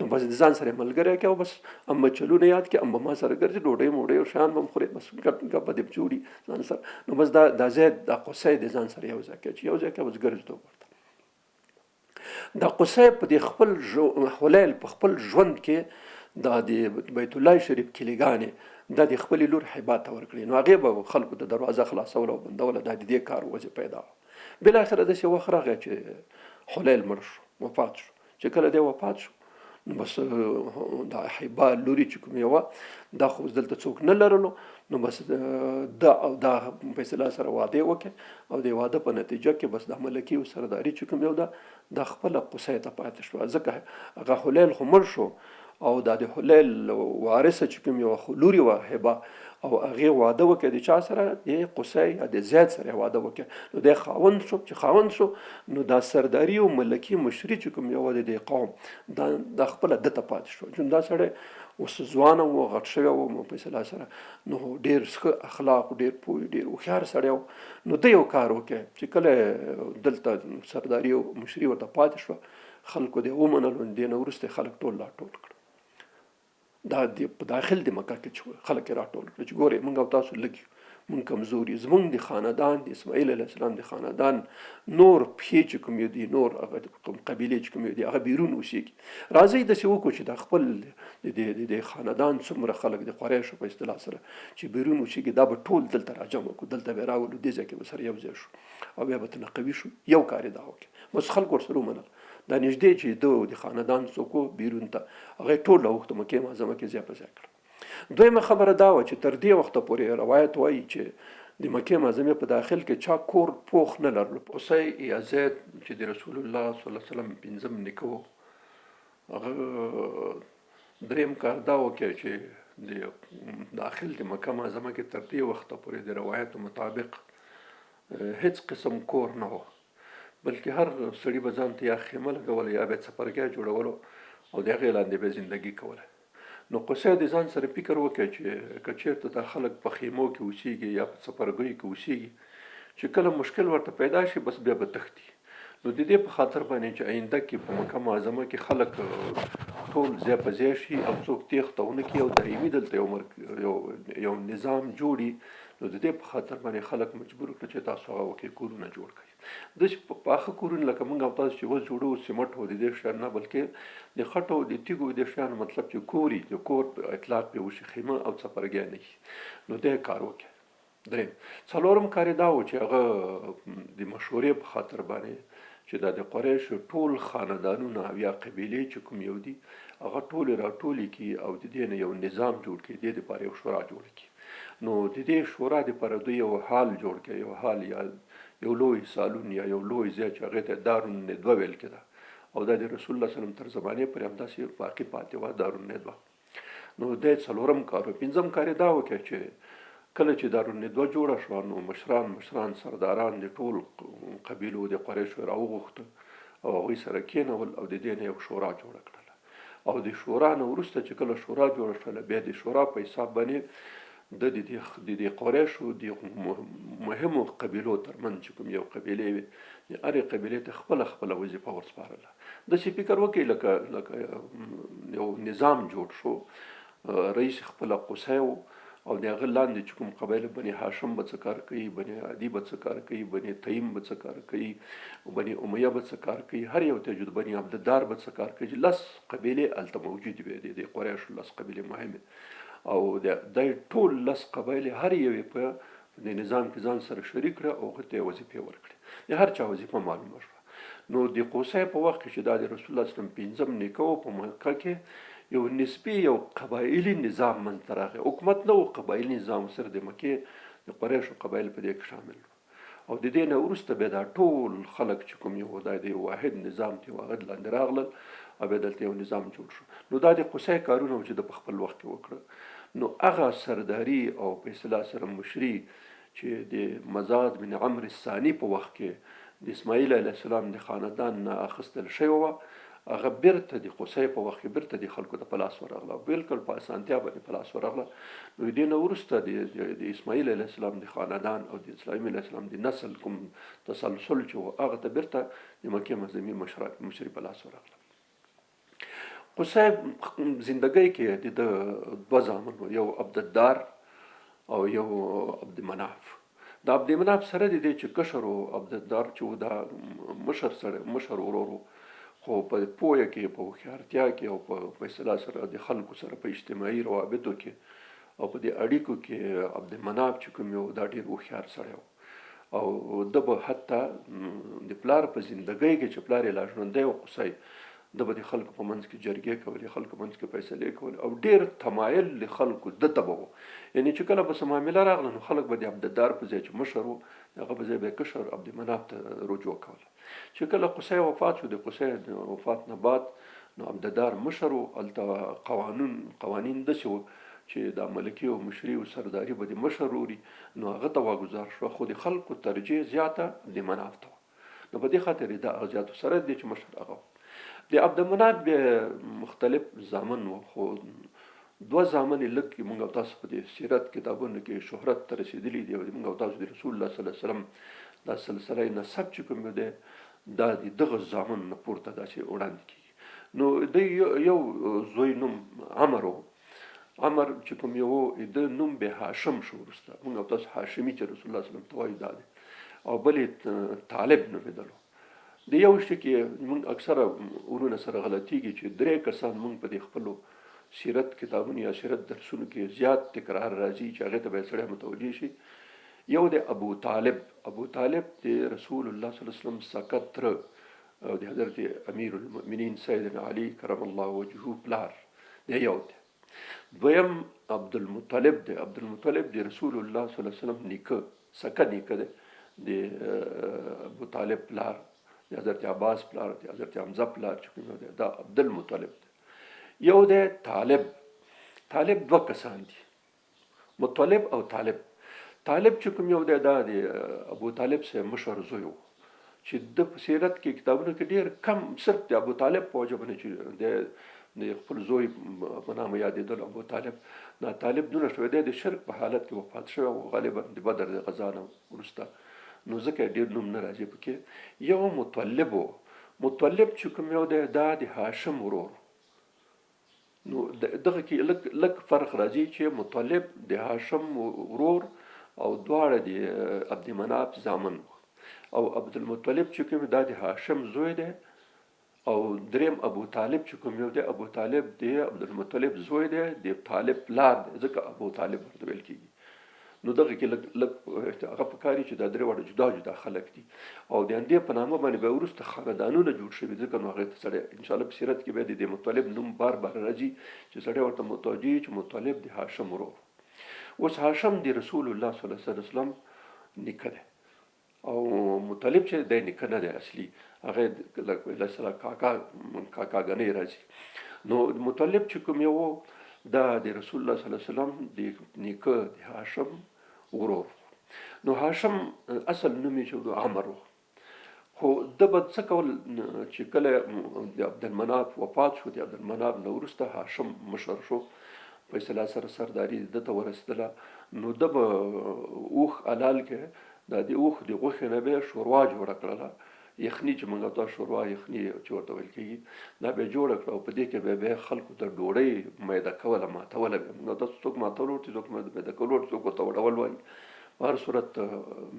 نو بس د ځان سره ملګری کې او بس هم به چلونه یاد کې، هم به ما سره ګرځې، ډوډۍ موډۍ او شیان به هم خورې، بس ګپ ګپ به دې جوړي ځان سره. نو بس دا زید دا قصی د ځان سره یو ځای کې چې یو ځای کې بس ګرځېدو ورته. دا قصی په دې خپل حلیل په خپل ژوند کې دا د بیت الله شریف کلیګانې دا د خپلې لور حبا ته ورکړې. نو هغې به خلکو ته دروازه خلاصوله او بندوله، دا د دې کار وظیفه دا وه. بالاخره داسې وخت راغی چې حلیل مړ شو، وفات شو. چې کله دی وفات شو، نو بس دا حبا لوري چې کوم یوه دا خو دلته څوک نه لرلو، نو بس دا او دا په اصطلاح سره واده وکړي او د واده په نتیجه کې بس د ملکي او سرداري چې کوم یو ده دا خپله قصې ته پاتې شوه. ځکه هغه حلیل خو مړ شو او دا د حلیل وارثه چې کوم یوه خو لوري وه هبه، او هغې واده وکړ د چا سره؟ د قصی یا د زید سره واده وکړ. نو دی خاوند شو، چې خاوند شو نو دا سرداري او ملکي مشري چې کوم یوه د دې قوم دا خپله ده ته پاتې شوه. چون دا سړی اوس ځوان و، غټ شوی و په اصطلاح سره، نو ډېر ښه اخلاق، ډېر پوه، ډېر هوښیار سړی و. نو ده یو کار وکړ چې کله دلته سرداري او مشري ورته پاتې شوه، خلکو دی ومنلو. دې نه وروسته خلک ټول راټول کړل، دا د په داخل د مکه کې چې خلک یې راټول کړل چې ګورئ موږ او تاسو لږ یو، موږ کمزوري، زموږ د خاندان د اسماعیل علیه السلام د خاندان نور پښې چې کوم یو دي، نور هغه کوم قبیلې چې کوم یو دي، هغه بیرون اوسېږي. راځئ داسې وکړو چې دا خپل د دې خاندان څومره خلک د قریشو په اصطلاح سره چې بیرون اوسېږي، دا به ټول دلته راجمع کړو، دلته به یې راولو، دې ځای کې به سره یو ځای شو او بیا به ترنه قوي شو. یو کار یې دا وکړ، بس خلکو ورسره ومنل. دا نږدې چې ده د خاندان څوک و بیرون ته، هغه یې ټول راوغوښته، مکې معظمه کې ځای په ځای کړ. دویمه خبره دا وه چې تر دې وخته پورې روایت وایي چې د مکې معظمې په داخل کې چا کور پوخ نه لرلو. قصی یا زید چې د رسول الله صلی الله علیه وسلم پنځم نیکه و، هغه دریم کار دا وکړ چې د داخل د مکه معظمه کې تر دې وخته پورې د روایتو مطابق هیڅ قسم کور نه و، بلکې هر سړي به ځان ته یا خیمه لګوله یا به څپرګی جوړولو او د هغې لاندې به زندګي کوله. نو قصی د ځان سره فکر وکړ چې که چېرته دا خلک په خیمو کې اوسېږي یا په څپرګیو کې اوسېږي، چې کله مشکل ورته پیدا شي بس بیا به تښتي. نو د دې په خاطر باندې چې آینده کې په مکه معظمه کې خلک ټول ځای په ځای شي او څوک تېښته ونه کړي او دایمي دلته یو یو نظام جوړي، نو د دې په خاطر باندې خلک مجبور کړل چې تاسو هغه وکړئ، کورونه جوړ کړئ. داسې پاخه کورونه لکه موږ او تاسو چې اوس جوړوو سیمټ او د دې شیانو نه، بلکې د خټو او د تیږو د شیانو، مطلب چې کوري، د کور اطلاق پرې وشي، خیمه او څپرګی نه وي، نو دی کار وکړي. دریم څلورم کار یې دا و چې هغه د مشورې په خاطر باندې چې دا د قریشو ټول خاندانونه او یا قبیلې چې کوم یو دي هغه ټولې راټولې کړي او د دې نه یو نظام جوړ کړي، دې دپاره یو شورا جوړه کړي. نو د دې شورا دپاره دوی یو حال جوړ کړي، یو حال یا یو لوی سالون یا یو لوی ځای چې هغې ته دارالندوه ویل کېده، او دا د رسول الله صلی الله علیه وسلم تر زمانې پورې همداسې باقي پاتې وه دارالندوه. نو دی څلورم کار و. پنځم کار یې دا وکړ چې کله چې دارالندوه جوړه شوه نو مشران مشران سرداران د ټول قبیلو د قریشو یې راوغوښته او هغوی سره کېنول او د دې نه یو شورا جوړه کړله. او د شورا نه وروسته چې کله شورا جوړه شوله بیا د شورا په حساب باندې د دې قریشو د مهمو قبیلو ترمنځ چې کوم یو قبیلې وې، د هرې قبیلې ته خپله خپله وظیفه ورسپارله. داسې فکر وکړئ لکه لکه یو نظام جوړ شو، رئیس خپله قصی و او د هغه لاندې چې کوم قبایل، بني هاشم به څه کار کوي، بني عدي به څه کار کوي، بني تیم به څه کار کوي، بني امیه به څه کار کوي، هر یو ته جوړ، بني عبدالدار به څه کار کوي، لس قبیلې هلته موجودې وې، د قریشو لس قبیلې مهمې، او د ټول لس قبایل هر یو یې په د نظام کې ځان سره شریک کړه او هغه ته یې وظیفې ورکړې، د هر چا وظیفه معلومه شوه. نو د قصی په وخت کې چې دا د رسول الله صلی الله علیه وسلم پنځم نیکه و، په مکه کې یو نسبي یو قبایلي نظام منځته راغی، حکومت نه و، قبایلي نظام سره د مکې د قریشو قبایل په دې کې شامل وو. او د دې نه وروسته بیا دا ټول خلک چې کوم یو دا د یو واحد نظام ته واحد لاندې راغلل او بیا دلته یو نظام جوړ شو. نو دا د قصی کارونه و چې ده په خپل وخت کې وکړه. نو هغه سرداري او په اصطلاح سره مشري چې د مزاد بن عمرو الثاني په وخت کې د اسماعیل علیه السلام د خاندان نه اخیستل شوې وه، هغه بیرته د قصی په وخت کې بیرته د خلکو ته په لاس ورغله، بالکل په اسانتیا باندې په لاس ورغله. نو دې نه وروسته د اسماعیل علیه السلام د خاندان او د اسلام علیه السلام د نسل کوم تسلسل چې و، هغه ته بیرته د مکې معظمې مشري په لاس ورغله. قصی زندګۍ کې د ده دوه زامن وو، یو عبدالدار او یو عبدمناف. د عبدمناف سره د دې چې کشر و، عبدالدار چې و دا مشر سره مشر ورور و، خو په پوهه کې، په هوښیارتیا کې او په اصطلاح سره د خلکو سره په اجتماعي روابطو کې او په دې اړیکو کې عبدمناف چې کوم یو دا ډېر هوښیار سړی و. او ده به حتی د پلار په زندګۍ کې چې پلار یې لا ژوندی و قصی، ده به د خلکو په منځ کې جرګې کولې، خلکو منځ کې فیصلې کولې او ډېر تمایل د خلکو ده ته به و. یعنې چې کله به څه معامله راغله نو خلک به د عبدالدار په ځای چې مشر و، د هغه په ځای به یې کشر عبدمناف ته رجوع کوله. چې کله قصی وفات شو، د قصی د وفات نه بعد نو عبدالدار مشر و، هلته قوانین داسې و چې دا ملکي او مشري او سرداري به د مشر وري، نو هغه ته واګزار شوه، خو د خلکو ترجیح زیاته د مناف ته وه. نو په دې خاطر یې دا هغه زیاتو سره دی چې مشر هغه و. د عبدالمناف بیا مختلف زامن وو، خو دوه زامن یې لږ موږ او تاسو په دې سیرت کتابونو کې شهرت ته رسېدلي دي، او موږ او تاسو د رسول الله صلی الله علیه وسلم دا سلسله نسب چې کوم دی دا د دغه زامن نه پورته داسې وړاندې کېږي. نو د یو زوی نوم عمر و، عمر چې کوم یو د نوم به هاشم شو وروسته، موږ او تاسو هاشمي چې رسول الله صلی الله علیه وسلم ته وایو دا دی، او بل یې طالب نومېدلو. د یو شي کې موږ اکثره ورونه سره غلطیږي چې درې کسان موږ په دې خپلو سیرت کتابونو یا سیرت درسونو کې زیات تکرار راځي چې هغې ته باید سړی متوجه شي. یو دی ابو طالب، ابو طالب د رسول الله صلی الله علیه وسلم سکه تره او د حضرت امیر المؤمنین سیدنا علی کرم الله وجهه پلار دی، یو دی. دویم عبدالمطلب دی، عبدالمطلب د رسول الله صلی الله علیه وسلم نیکه سکه نیکه دی، د ابو طالب پلار، د حضرت عباس پلار، د حضرت حمزه پلار چې کوم یو دی دا عبدالمطلب دی. یو دی طالب. طالب دوه کسان دي، مطلب او طالب. طالب چې کوم یو دی دا د ابو طالب سره مشر زوی و چې د په سیرت کې کتابونو کې ډیر کم صرف د ابو طالب په وجه باندې چې د خپل زوی په نامه یادېدل ابو طالب، دا طالب دونه شوی دی د شرک په حالت کې وفات شوی او غالبا د بدر د غزا نه وروسته، نو ځکه ډیر نوم نه راځي پکې. یو مطلب و، مطلب چې کوم یو دی دا د هاشم ورور. نو دغه کې لږ لږ فرق راځي چې مطلب د هاشم ورور او دواړه د عبد مناف زامن وو، او عبدالمطلب چې کوم دا د هاشم زوی دی، او دریم ابو طالب چې کوم یو دی، ابو طالب د عبدالمطلب زوی دی، د طالب پلار دی، ځکه ابو طالب ورته ویل کېږي. نو دغه کې لږ لږ هغه پکاري چې دا درې واړه جدا جدا خلک دي، او د همدې په نامه باندې بیا وروسته خاندانونه جوړ شوي، ځکه نو هغې ته سړی انشاءالله په سیرت کې بیا د دې مطلب نوم بار بار راځي چې سړی ورته متوجه چې مطلب د هاشم ورور. اوس هاشم د رسول الله صلی الله علیه وسلم نیکه دی، او مطلب چې دی نیکه نه دی اصلي، هغه له سره کاکا کاکاګنۍ راځي. نو مطلب چې کوم یو دا د رسول الله صلی الله علیه وسلم د نیکه د هاشم ورور. نو هاشم اصل نوم یې چې عمر و، خو ده به څه کول چې کله د عبدالمناف وفات شو، د عبدالمناف نه وروسته هاشم مشر شو، په اصطلاح سره سرداري ده ته ورسېدله. نو ده به اوښ حلال کړ، دا د اوښ د غوښې نه به یې شوروا جوړه کړله، یخني چې موږ ته شوروا یخني چې ورته ویل کېږي، دا به یې جوړه کړه، او په دې کې به بیا خلکو ته ډوډۍ میده کوله، ماتوله به. موږ تاسو څوک ماتول ورته، څوک میده کول ورته، څوک ورته وډول وایي. په هر صورت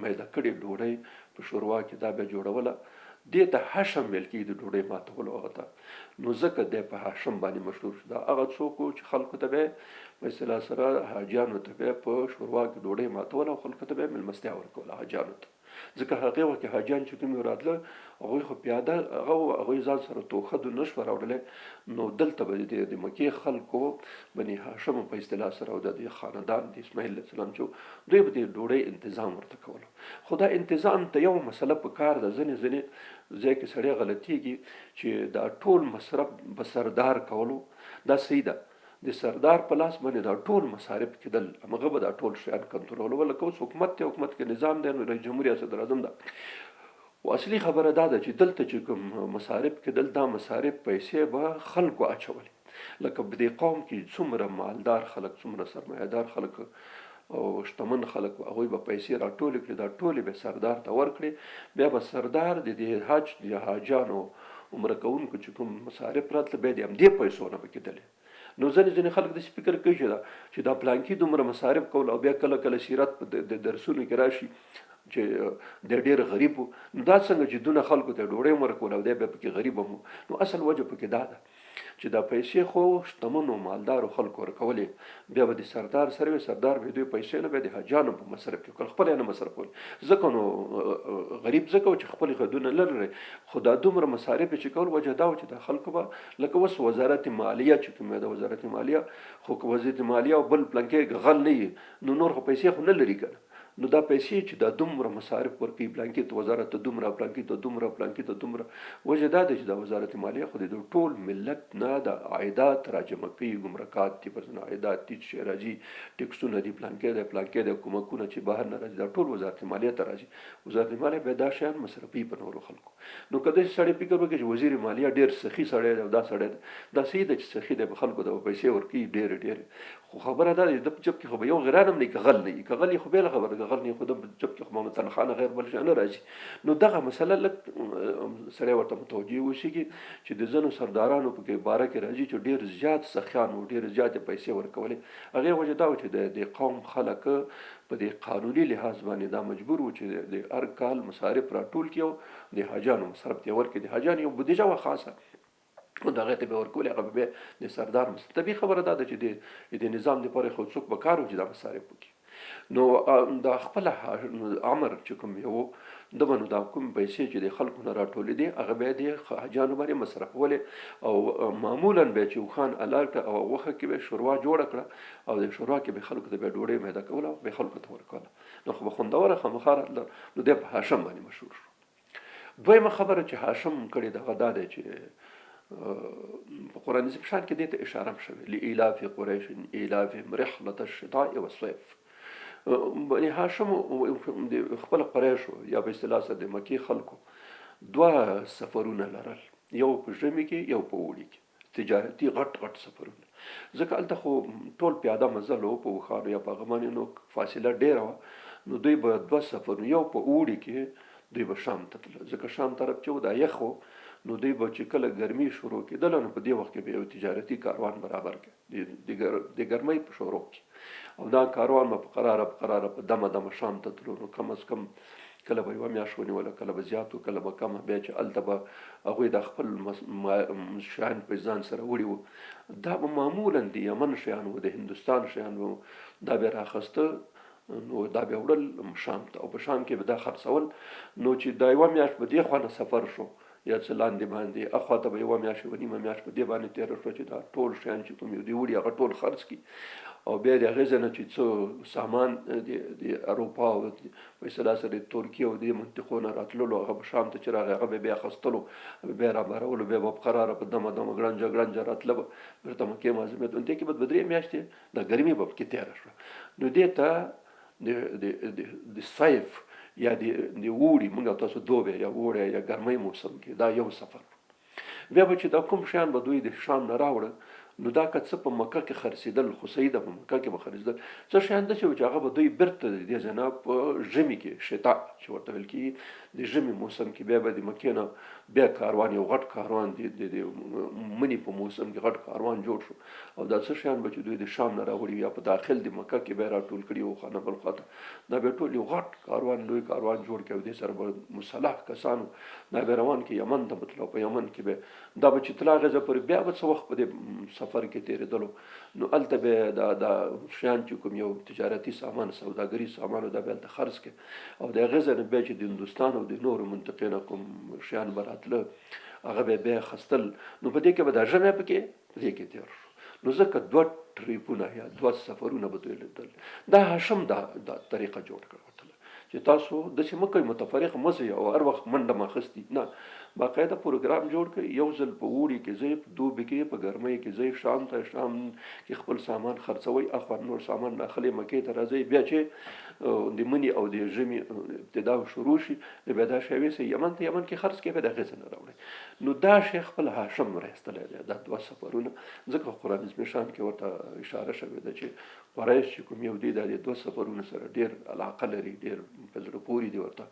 میده کړې ډوډۍ په شوروا کې دا به جوړوله، دې ته هشم ویل کېږي، د ډوډۍ ماتولو هغه ته. نو ځکه دی په هاشم باندې مشهور شو. دا هغه څوک و چې خلکو ته به په اصطلاح سره حاجیانو ته به په شوروا کې ډوډۍ ماتوله او خلکو ته به مېلمستیا ورکوله حاجیانو ته. ځکه هغې وخت کې حاجیان چې کوم راتله هغوی خو پیاده هغه هغوی ځان سره توښه نه شوه راوړلی، نو دلته به د مکې خلکو بني هاشم په اصطلاح سره او د دې خاندان د اسماعیل علیه السلام چې دوی به د ډوډۍ انتظام ورته کولو. خو دا انتظام ته یو مسله په کار ده، ځینې ځینې ځای کې سړی غلطیږي چې دا ټول مصرف به سردار کولو، دا صحیح ده، د سردار په لاس باندې دا ټول مصارف کېدل، همغه به دا ټول شیان کنټرولول. لکه اوس حکومت دی، حکومت کې نظام دی، نو رئیس جمهور یا صدراعظم ده. خو اصلي خبره دا ده چې دلته چې کوم مصارف کېدل، دا مصارف پیسې به خلکو اچولې. لکه په دې قوم کې څومره مالدار خلک، څومره سرمایهدار خلک او شتمن خلک، هغوی به پیسې راټولې کړې، دا ټولې به سردار ته ورکړې، بیا به سردار د دې حج د حاجانو عمره کوونکو چې کوم مصارف راتله بیا د همدې پیسو نه به کېدلې. نو ځینې ځینې خلک داسې فکر کوي چې دا پلانکي دومره مصارف کول، او بیا کله کله سیرت په د درسونو کې راشي چې دی ډېر غریب و، نو دا څنګه چې دونه خلکو ته ډوډۍ هم ورکوله او دی بیا پکې غریب هم و. نو اصل وجه پکې دا ده چې دا پیسې خو شتمنو مالدارو خلکو ورکولې، بیا به د سردار سره وي، سردار به دوی پیسې نه بیا د حاجیانو په مصرف کې کړل، خپله یې نه مصرفول. ځکه نو غریب ځکه و چې خپلې خدونه نه لري، خو دا دومره مصارف یې چې کول، وجه دا وه چې دا خلکو به لکه اوس وزارت مالیه چې کومه ده، وزارت مالیه خو که وزارت مالیه او بل پلانکی غل نه وي نو نور خو پیسې خو نه لري که نه. نو دا پیسې چې دا دومره مصارف ورکوي پلانکي ته وزارت ته دومره، پلانکي ته دومره، پلانکي ته دومره، وجه دا ده چې دا وزارت مالیه خو د ټول ملت نه د عایدات راجمع کوي، ګمرکات دي، پر عایدات دي چې راځي، ټکسونه دي، پلانکی دی، پلانکی دی، کومکونه چې بهر نه راځي، دا ټول وزارت مالیه ته راځي. وزارت مالیه بیا دا شیان مصرفي په نورو خلکو. نو که داسې سړی فکر وکړي چې وزیر مالیه ډېر سخي سړی دی او دا سړی دی، دا صحیح ده چې سخي دی، به خلکو ته به پیسې ورکوي ډېرې ډېرې، خو خبره دا ده چې د په جب کې خو به یو غیران هم نه وي که غل نه وي، که غل یې خو بېله خبره ده، که غل نه وي خو د په جب کې خو به تنخوا نه غیر بل شی نه راځي. نو دغه مسله لږ سړی ورته متوجه اوسېږي چې د ځینو سردارانو په کې باره کې راځي چې ډېر زیات سخیان وو، ډېر زیاتې پیسې ورکولې. هغې وجه دا وه چې د قوم خلک په دې قانوني لحاظ باندې دا مجبور وو چې د هر کال مصارف راټول کړي او د حاجیانو مصرف ته یې ورکړي. د حاجیانو یو بودیجه وه خاصه، نو دغه ته به ورکول، هغه به د سردار مصرف. طبیعي خبره دا ده چې د نظام لپاره خو څوک به کار و چې دا مصارف وکړي. نو دا خپل امر چې کوم یو د بنو دا کوم پیسې چې د خلکو نه راټولېدې، هغه به د حاجیانو باندې مصرفولې، او معمولا به چې اوښان حلال کړه او غوښه کې به شوروا جوړه کړه، او د شوروا کې به خلکو ته بیا ډوډۍ میده کوله او به خلکو ته ورکوله، نو خو به خوندوره خامخا راتله. نو دی په هاشم باندې مشهور شو. دویمه خبره چې هاشم کړې ده هغه دا دی چې په قرآن عظیم شان کې دې ته اشاره هم شوې، لإیلاف قریش ایلافهم رحلة الشتاء والصیف. بني هاشم د خپل قریشو یا په اصطلاح سره د مکې خلکو دوه سفرونه لرل، یو په ژمي کې یو په اوړي کې، تجارتي غټ غټ سفرونه، ځکه هلته خو ټول پیاده مزل و په اوښانو یا په هغه باندې، نو فاصله ډېره وه. نو دوی به دوه سفرونه، یو په اوړي کې دوی به شام ته تلل، ځکه شام طرف چې و دا یخ و، نو دوی به چې کله ګرمي شروع کېدله نو په دې وخت کې به یو تجارتي کاروان برابر کړي د ګرمۍ په شروع کې، او دا کاروان به په قراره په قراره په دمه دمه شام ته تلو. نو کم از کم کله به یوه میاشت ونیوله، کله به زیات و، کله به کمه. بیا چې هلته به هغوی دا خپل شیان په ځان سره وړي وو، دا به معمولا د یمن شیان وو، د هندوستان شیان وو، دا به راخسته، نو دا به وړل شام ته، او په شام کې به دا خرڅول. نو چې دا یوه میاشت به دې خوا نه سفر شو یا څه لاندې باندې اخوا ته به یوه میاشت یوه نیمه میاشت په دې باندې تېره شوه چې دا ټول شیان چې کوم یو دی وړي هغه ټول خرڅ کړي، او بیا د هغې ځای نه چې څه سامان د اروپا او په اصطلاح سره د ترکیې او دې منطقو نه راتللو، هغه به شام ته چې راغی هغه به بیا اخیستلو، بیا رابارولو، بیا به په قراره په دمه دمه ګړنجه ګړنجه راتله به بېرته مکې معظمې ته. نو دې کې به دوه درې میاشتې د ګرمي به پکې تېره شوه. نو دې ته د صیف یا د اوړي، موږ تاسو دوبی یا اوړی یا ګرمۍ موسم کې دا یو سفر. بیا به چې دا کوم شیان به دوی د شام نه راوړل، نو دا که څه په مکه کې خرڅېدل، خو صحیح ده په مکه کې به خرڅېدل، څه شیان داسې وو چې هغه به دوی بېرته د دې ځای نه په ژمي کې، شتا چې ورته ویل کېږي، د ژمي موسم کې بیا به د مکې نه بیا کاروان، یو غټ کاروان د مني په موسم کې غټ کاروان جوړ شو، او دا څه شیان به چې دوی د شام نه راوړي یا په داخل د مکه کې به یې راټول کړي وو، خانه بل خوا ته دا به ټول یو غټ کاروان، لوی کاروان جوړ کړي، او دې سره به مسلح کسانو دا به روان کړي یمن ته به تلو. په یمن کې به دا به چې تله هغې ځای پورې بیا به څه وخت په دې سفر کې تېرېدلو، نو هلته به دا شیان چې کوم یو تجارتي سامان، سوداګري سامان، دا به هلته خرڅ کړي، او د هغې ځای نه بیا چې د هندوستان او د نورو منطقې نه کوم شیان به راتله هغه به بیا اخیستل. نو په دې کې به دا ژمی پکې په دې کې تېر شو. نو ځکه دوه ټریپونه یا دوه سفرونه به دوی لیدل. دا هاشم دا طریقه جوړ کړه ورته چې تاسو داسې مه کوئ، متفرق مه ځئ او هر وخت منډه مه اخیستي، نه، باقاعده پروګرام جوړ کړئ. یو ځل په اوړي کې ځئ، په دوبي کې، په ګرمۍ کې ځئ شام ته، شام کې خپل سامان خرڅوئ، اخوا نور سامان راخلئ، مکې ته راځئ. بیا چې د مني او د ژمي ابتدا شروع شي، نو بیا دا شی ویسئ یمن ته، یمن کې خرڅ کړئ، بیا د هغې ځای نه راوړئ. نو دا شی خپل هاشم راایستلی دی، دا دوه سفرونه، ځکه قرآن عظیم شان کې ورته اشاره شوې ده چې قریش چې کوم یو دی دا د دوه سفرونو سره ډېر علاقه لري، ډېر په زړه پورې دي ورته،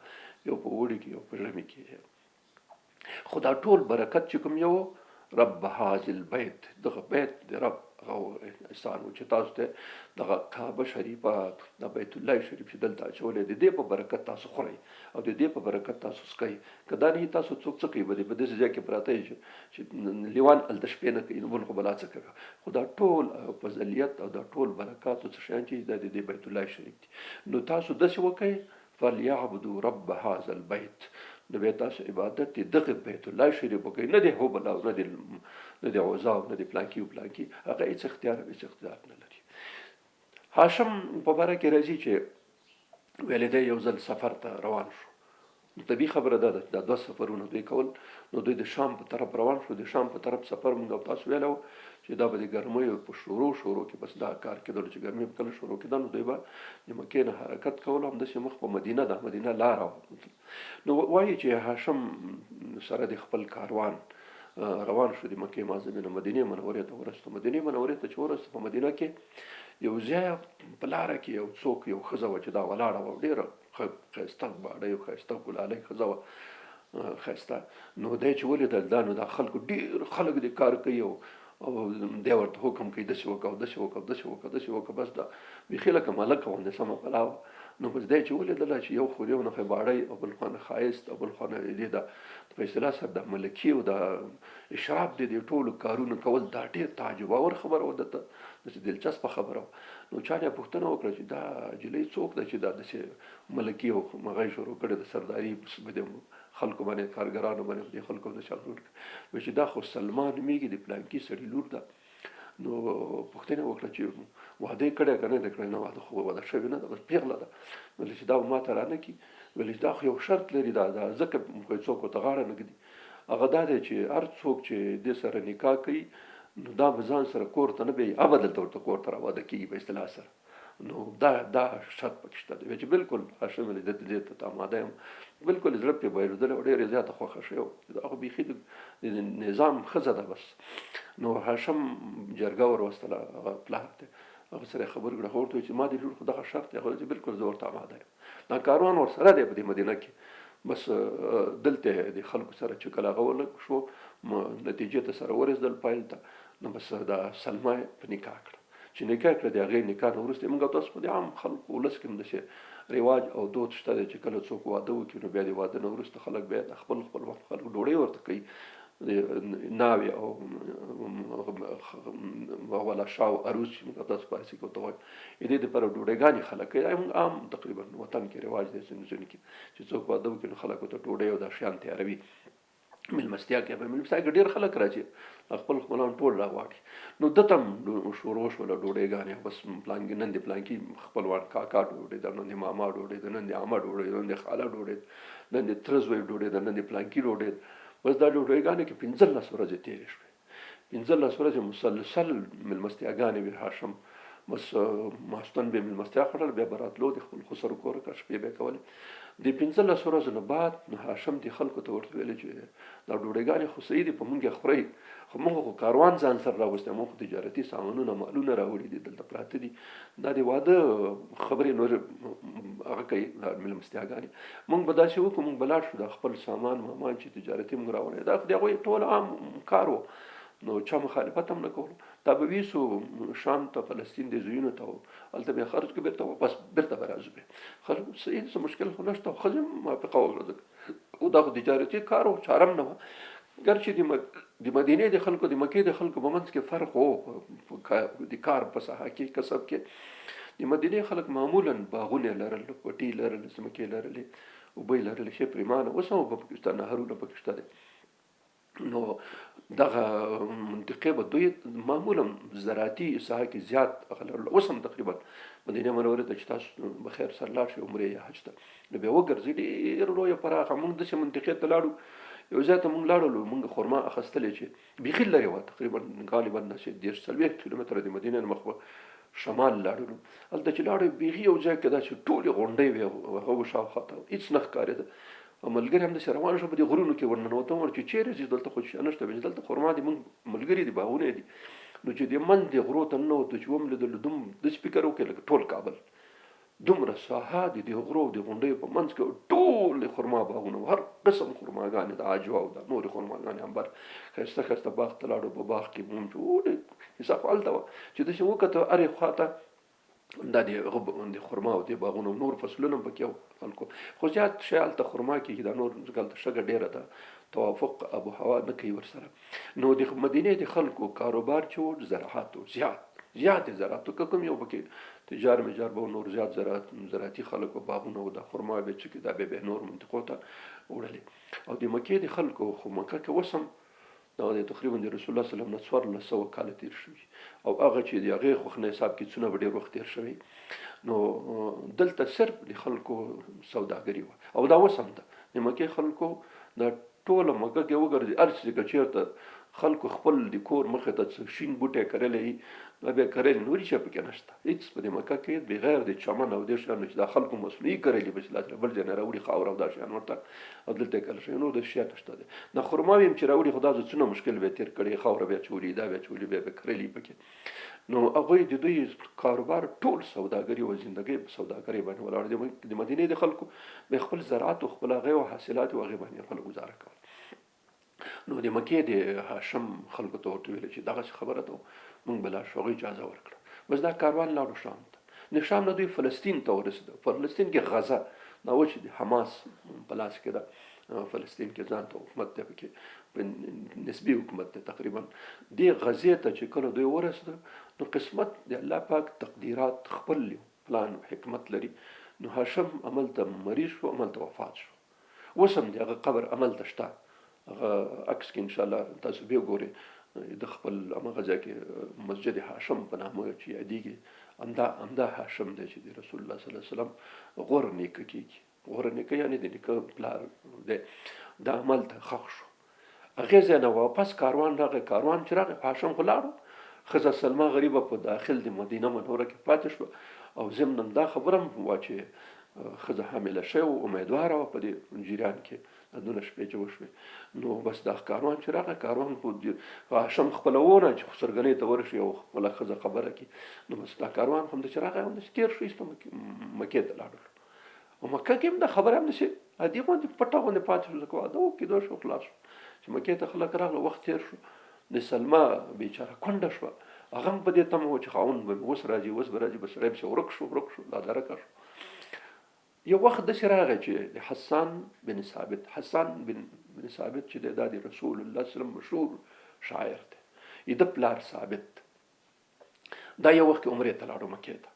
یو په اوړي کې یو په ژمي کې. خو دا ټول برکت چې کوم یو رب هذا البیت، دغه بیت د رب هغه احسان و چې تاسو ته دغه کعبه شریفه، د بیت الله شریف چې دلته اچولی، د دې په برکت تاسو خورئ او د دې په برکت تاسو څکئ. که دا نه وي تاسو څوک څه کوي؟ به دې په داسې ځای کې پراته یئ چې لیوان هلته شپې نه کوي، نو بل خو بلا څه کوي. خو دا ټول فضلیت او دا ټول برکات او څه شیان چې دا د دې بیت الله شریف دي، نو تاسو داسې وکړئ، فلیعبدوا رب هذا البیت، نو بیا تاسو عبادت د دغه بیت الله شریف وکړئ، نه د هبل او نه د عزا او نه د پلانکي او پلانکي، هغه هېڅ اختیار او هېڅ اقتدار نه لري. هاشم په باره کې راځي چې ویلې دی یو ځل سفر ته روان شو. نو طبیعي خبره ده چې دا دوه سفرونه دوی کول، نو دوی د شام په طرف روان شو. د شام په طرف سفر موږ او تاسو ویلی وو چې دا به د ګرمیو په شروع کې بس دا کار کېدلو چې ګرمي به کله شروع کېده، نو دوی به د مکې نه حرکت کولو، همداسې مخ په مدینه، ده مدینه لاره وه. نو وایي چې هاشم سره د خپل کاروان روان شو د مکې معظمې نه مدینې منورې ته ورسېدو. مدینې منورې ته چې ورسېدو، په مدینه کې یو ځای په لاره کې یو څوک، یو ښځه وه چې دا ولاړه وه، ډېره ښایسته باډۍ او ښایسته ګلالۍ ښځه وه، ښایسته. نو دی چې ولیدل دا، نو دا خلکو ډېر خلک دې کار کوي او دی ورته حکم کوي داسې وکړه او داسې وکړه او داسې وکړه داسې وکړه، بس دا بیخي لکه ملکه غوندې سمه بلا وه. نو بس دی چې ولیدله چې یو خو یو نه باړی او بل خو نه ښایست او بل خو نه دې دا په اصطلاح سره د ملکی او د اشراف د دې ټولو کارونو کول، دا ډېر تعجب اور خبره وه، ده ته داسې دلچسپه خبره وه. نو چا نه پوښتنه وکړه چې دا نجلۍ څوک ده چې دا داسې ملکی او هغه یې شروع کړې د سرداري په دې خلکو باندې، کارګرانو باندې، په دې خلکو باندې شروع کړې؟ چې دا خو سلمان نومېږي، د پلانکي سړي لور ده. نو پوښتنه وکړه چې واده یې کړی که نه دی کړی؟ نه، واده خو واده شوې نه ده، بس پېغله ده. ویل چې دا به ما ته رانه کړي. ویل چې دا خو یو شرط لري، دا دا ځکه خو یې څوک ورته غاړه نه ږدي، هغه دا دی چې هر څوک چې دې سره نکاح کوي نو دا به ځان سره کور ته نه بیایي، هغه دلته ورته کور ته راواده کېږي په اصطلاح سره. نو دا دا شرط پکې شته دی. چې بالکل هاشم ویل دې ته آماده یم، بالکل زړه پرې بایلودلی او ډېره زیاته خوښه شوې، دا خو بیخي د نظام ښځه ده بس. نو هاشم جرګه وروستله، هغه پلار دی، هغه سره خبرې کړې، هغه ورته وویل چې ما د لور خو دغه شرط دی. هغه چې بالکل زه ورته آماده یم. دا کاروان ورسره دی په دې مدینه کې، بس دلته د خلکو سره چې کله هغه ولګ شو، نتیجې ته سره ورسېدل پایل ته، نو بس دا سلمه یې په نکاح کړه. چې نکاح کړه، د هغې نکاح نه وروسته موږ تاسو په دې عام خلکو ولس کې هم داسې رواج او دود شته دی چې کله څوک واده وکړي نو بیا د واده نه وروسته خلک بیا د خپل خپل وخت خلک ډوډۍ ورته کوي، ناوې او ولا شاو عروس چې موږ تاسو فارسي کې ورته وایو، د دې لپاره ډوډۍګانې خلک کوي. موږ عام تقریبا وطن کې رواج دی ځینو ځینو کې چې څوک واده وکړي نو خلک ورته ډوډۍ او دا شیان تیاروي، مېلمستیا کوي. په مېلمستیا کې ډېر خلک راځي، خپل خپلوان ټول راغواړي. نو ده ته هم شروع شوله ډوډۍګانې، بس پلانکي نن د پلانکي خپلوان کاکا ډوډۍ ده، نن د ماما ډوډۍ ده، نن د عمه ډوډۍ ده، نن د خاله ډوډۍ ده، نن د تره زوی ډوډۍ ده، نن د پلانکي ډوډۍ ده. بس دا ډوډۍګانې کې 15 ورځې تېرې شوې، 15 ورځې مسلسل مېلمستیاګانې وې. هاشم بس ماستن به مېلمستیا خوړل، بیا به راتلو د خپل خسر کور که شپې به کولې. د 15 ورځو نه بعد نو هاشم د خلکو ته ورته ویل چې دا ډوډۍګانې خو صحیح دي، په مونږ یې خورئ، خو مونږ خو کاروان ځان سره راوستی، مونږ خو تجارتي سامانونه مالونه راوړي دي، دلته پراته دي. دا د واده خبرې نور هغه کوي، دا مېلمستیاګانې مونږ به داسې وکړو، مونږ به لاړ شو دا خپل سامان مامان چې تجارتي مونږ راوړی، دا خو د هغوی ټول عام کار و، نو چا مخالفت هم نه کولو. دا به ویسو شام ته، فلسطین د ځایونو ته، هلته بیا خرج کړو، بېرته واپس بېرته به راځو. بیا خلک صحیح څه مشکل خو نشته، ښځې هم موافقه وکړه ځکه او دا خو تجارتي کار و، چاره هم نه وه. ګرچې د مدینې د خلکو د مکې د خلکو په منځ کې فرق و د کار په ساحه کې، کسب کې. د مدینې خلک معمولا باغونه لرل، پټي لرل، ځمکې لرلې، اوبه یې لرلې ښې پرېمانه، اوس هم اوبه پکې شته، نهرونه پکې شته دی. نو دغه منطقې به دوی معمولا زراعتي ساحه کې زیات هغه لرل. اوس هم تقریبا مدینې منورې ته چې تاسو بخیر سره لاړ شئ عمرې یا حج ته، نو بیا وګرځئ، ډېر لویه پراخه. موږ داسې منطقې ته لاړو، یو ځای ته موږ لاړلو، موږ خرما اخیستلې چې بیخي لرې وه، تقریبا غالبا داسې 30 40 کیلومتره د مدینې نه مخ به شمال لاړلو. هلته چې لاړو بیخي یو ځای کې داسې ټولې غونډۍ وې، هغه و شاوخوا ته هېڅ نه ښکارېده. او ملګري هم داسې روان شو، په دې غرونو کې ورننوتم، ور چې چېرې ځي، دلته خو شی نشته. ویل دلته خرما دي، موږ ملګري دي، باغونه دي. نو چې د منځ د غرو ته ننوتو چې وم لیدلو، داسې فکر وکړي لکه ټول کابل دومره ساحه د دې غرو او د غونډیو په منځ کې ټول د خرما باغونه، هر قسم خرماګانې، د عجوه او د نورې خرماګانې انبر ښایسته ښایسته. باغ ته لاړو، په باغ کې مونږ ټولې حساب خو هلته وه چې داسې وکتو هرې خوا ته دا د د خرما او د باغونو نور فصلونه هم پکې خلکو، خو زیات شی هلته خرما کېږي، دا نور ځکه هلته شګه ډېره ده، توافق اب و هوا نه کوي ورسره. نو د مدینې د خلکو کاروبار چې و زراعت و، زیات زیات زراعت که کوم یو پکې تجار مجار به نور زیات زراعت، زراعتي خلک و، باغونه و، دا خرما به چې دا به نور منطقو ته وړلې. او د مکې د خلکو خو مکه کې اوس هم دغه دی تقریبا د رسول الله صلی الله علیه وسلم نه 1400 کاله تېر شوي، او هغه چې د هغې خوښ نه حساب کې څونه به ډېر وخت تېر شوی. نو دلته صرف د خلکو سوداګري وه او دا اوس هم ده. د مکې خلکو دا ټوله مکه کې وګرځي، هر څه که چېرته خلکو خپل د کور مخې ته څه شین بوټی کرلی دا بیا کرلی، نور هېڅ شی پکې نشته هېڅ. په دې مکه کې بغیر د چمن او دې شیانو چې دا خلکو مصنوعي کرلي، بس لا بل ځای نه راوړي خاوره او دا شیان ورته او دلته یې کرل شوي، نور داسې شی نشته دی. د خرماوې هم چې راوړي خو دا څونه مشکل به یې تېر کړي، خاوره بیا چولي، دا بیا چولي، بیا به کرلي پکې. نو هغوی د دوی کاروبار ټول سوداګري او زندګۍ په سوداګرۍ باندې ولاړ دي. د مدینې د خلکو به خپل زراعت او خپل هغې او حاصلات او هغې باندې خپله ګزاره کوله. نو د مکې د هاشم خلکو ته ورته ویل چې دغسې خبره ده، موږ به لاړ شو. هغوی اجازه ورکړه، بس دا کاروان لاړو شام ته. د شام نه دوی فلسطین ته ورسېدل. فلسطین کې غزه دا و چې د حماس په لاس کې ده، فلسطین کې ځان ته حکومت دی، پکې په نسبي حکومت دی تقریبا. دې غزې ته چې کله دوی ورسېدل نو قسمت د الله پاک تقدیرات خپل یو پلان او حکمت لري. نو هاشم هملته مریض شو، هملته وفات شو. اوس هم د هغه قبر هملته شته، هغه عکس کې انشاءالله تاسو به ګورئ، د خپل همغه ځای کې مسجد هاشم په نامه چې یادېږي، همدا هاشم دی چې د رسول الله صلی الله علیه وسلم غوره نیکه کېږي. غوره نیکه یعنې د نیکه پلار دی. دا هملته ښخ شو. هغې ځای نه واپس کاروان راغی، کاروان چې راغی هاشم خو لاړو، ښځه سلمه غریبه په داخل د مدینه منوره کې پاتې شوه. او ضمناً دا خبره هم وه چې ښځه حامله شوې وه، امیدواره وه په دې جریان کې، دا دونه شپې چې وشوې. نو بس دا کاروان چې راغی، کاروان خو هاشم خپله ونه چې خسرګنۍ ته ورشي او خپله ښځه خبره کړي. نو بس دا کاروان هم چې راغی همداسې تېر شو، ایسته مکې ته لاړلو. او مکه کې هم دا خبره همداسې عادي غوندې پټه غوندې پاتې شو، ځکه واده و کېدو شو خلاص شو. چې مکې ته خلک راغله، وخت تېر شو، د سلمه بېچاره کونډه شوه. هغه هم په دې تمه وه چې خاوند به مې اوس راځي، اوس به راځي، بس سړی پسې ورک شو، ورک شو، لادرکه شو. یو وخت داسې راغی چې د حسان بن ثابت، حسان بن ثابت چې دی دا د رسول الله صلی الله علیه وسلم مشهور شاعر دی، د پلار ثابت دا یو وخت کې عمرې ته لاړو مکې ته.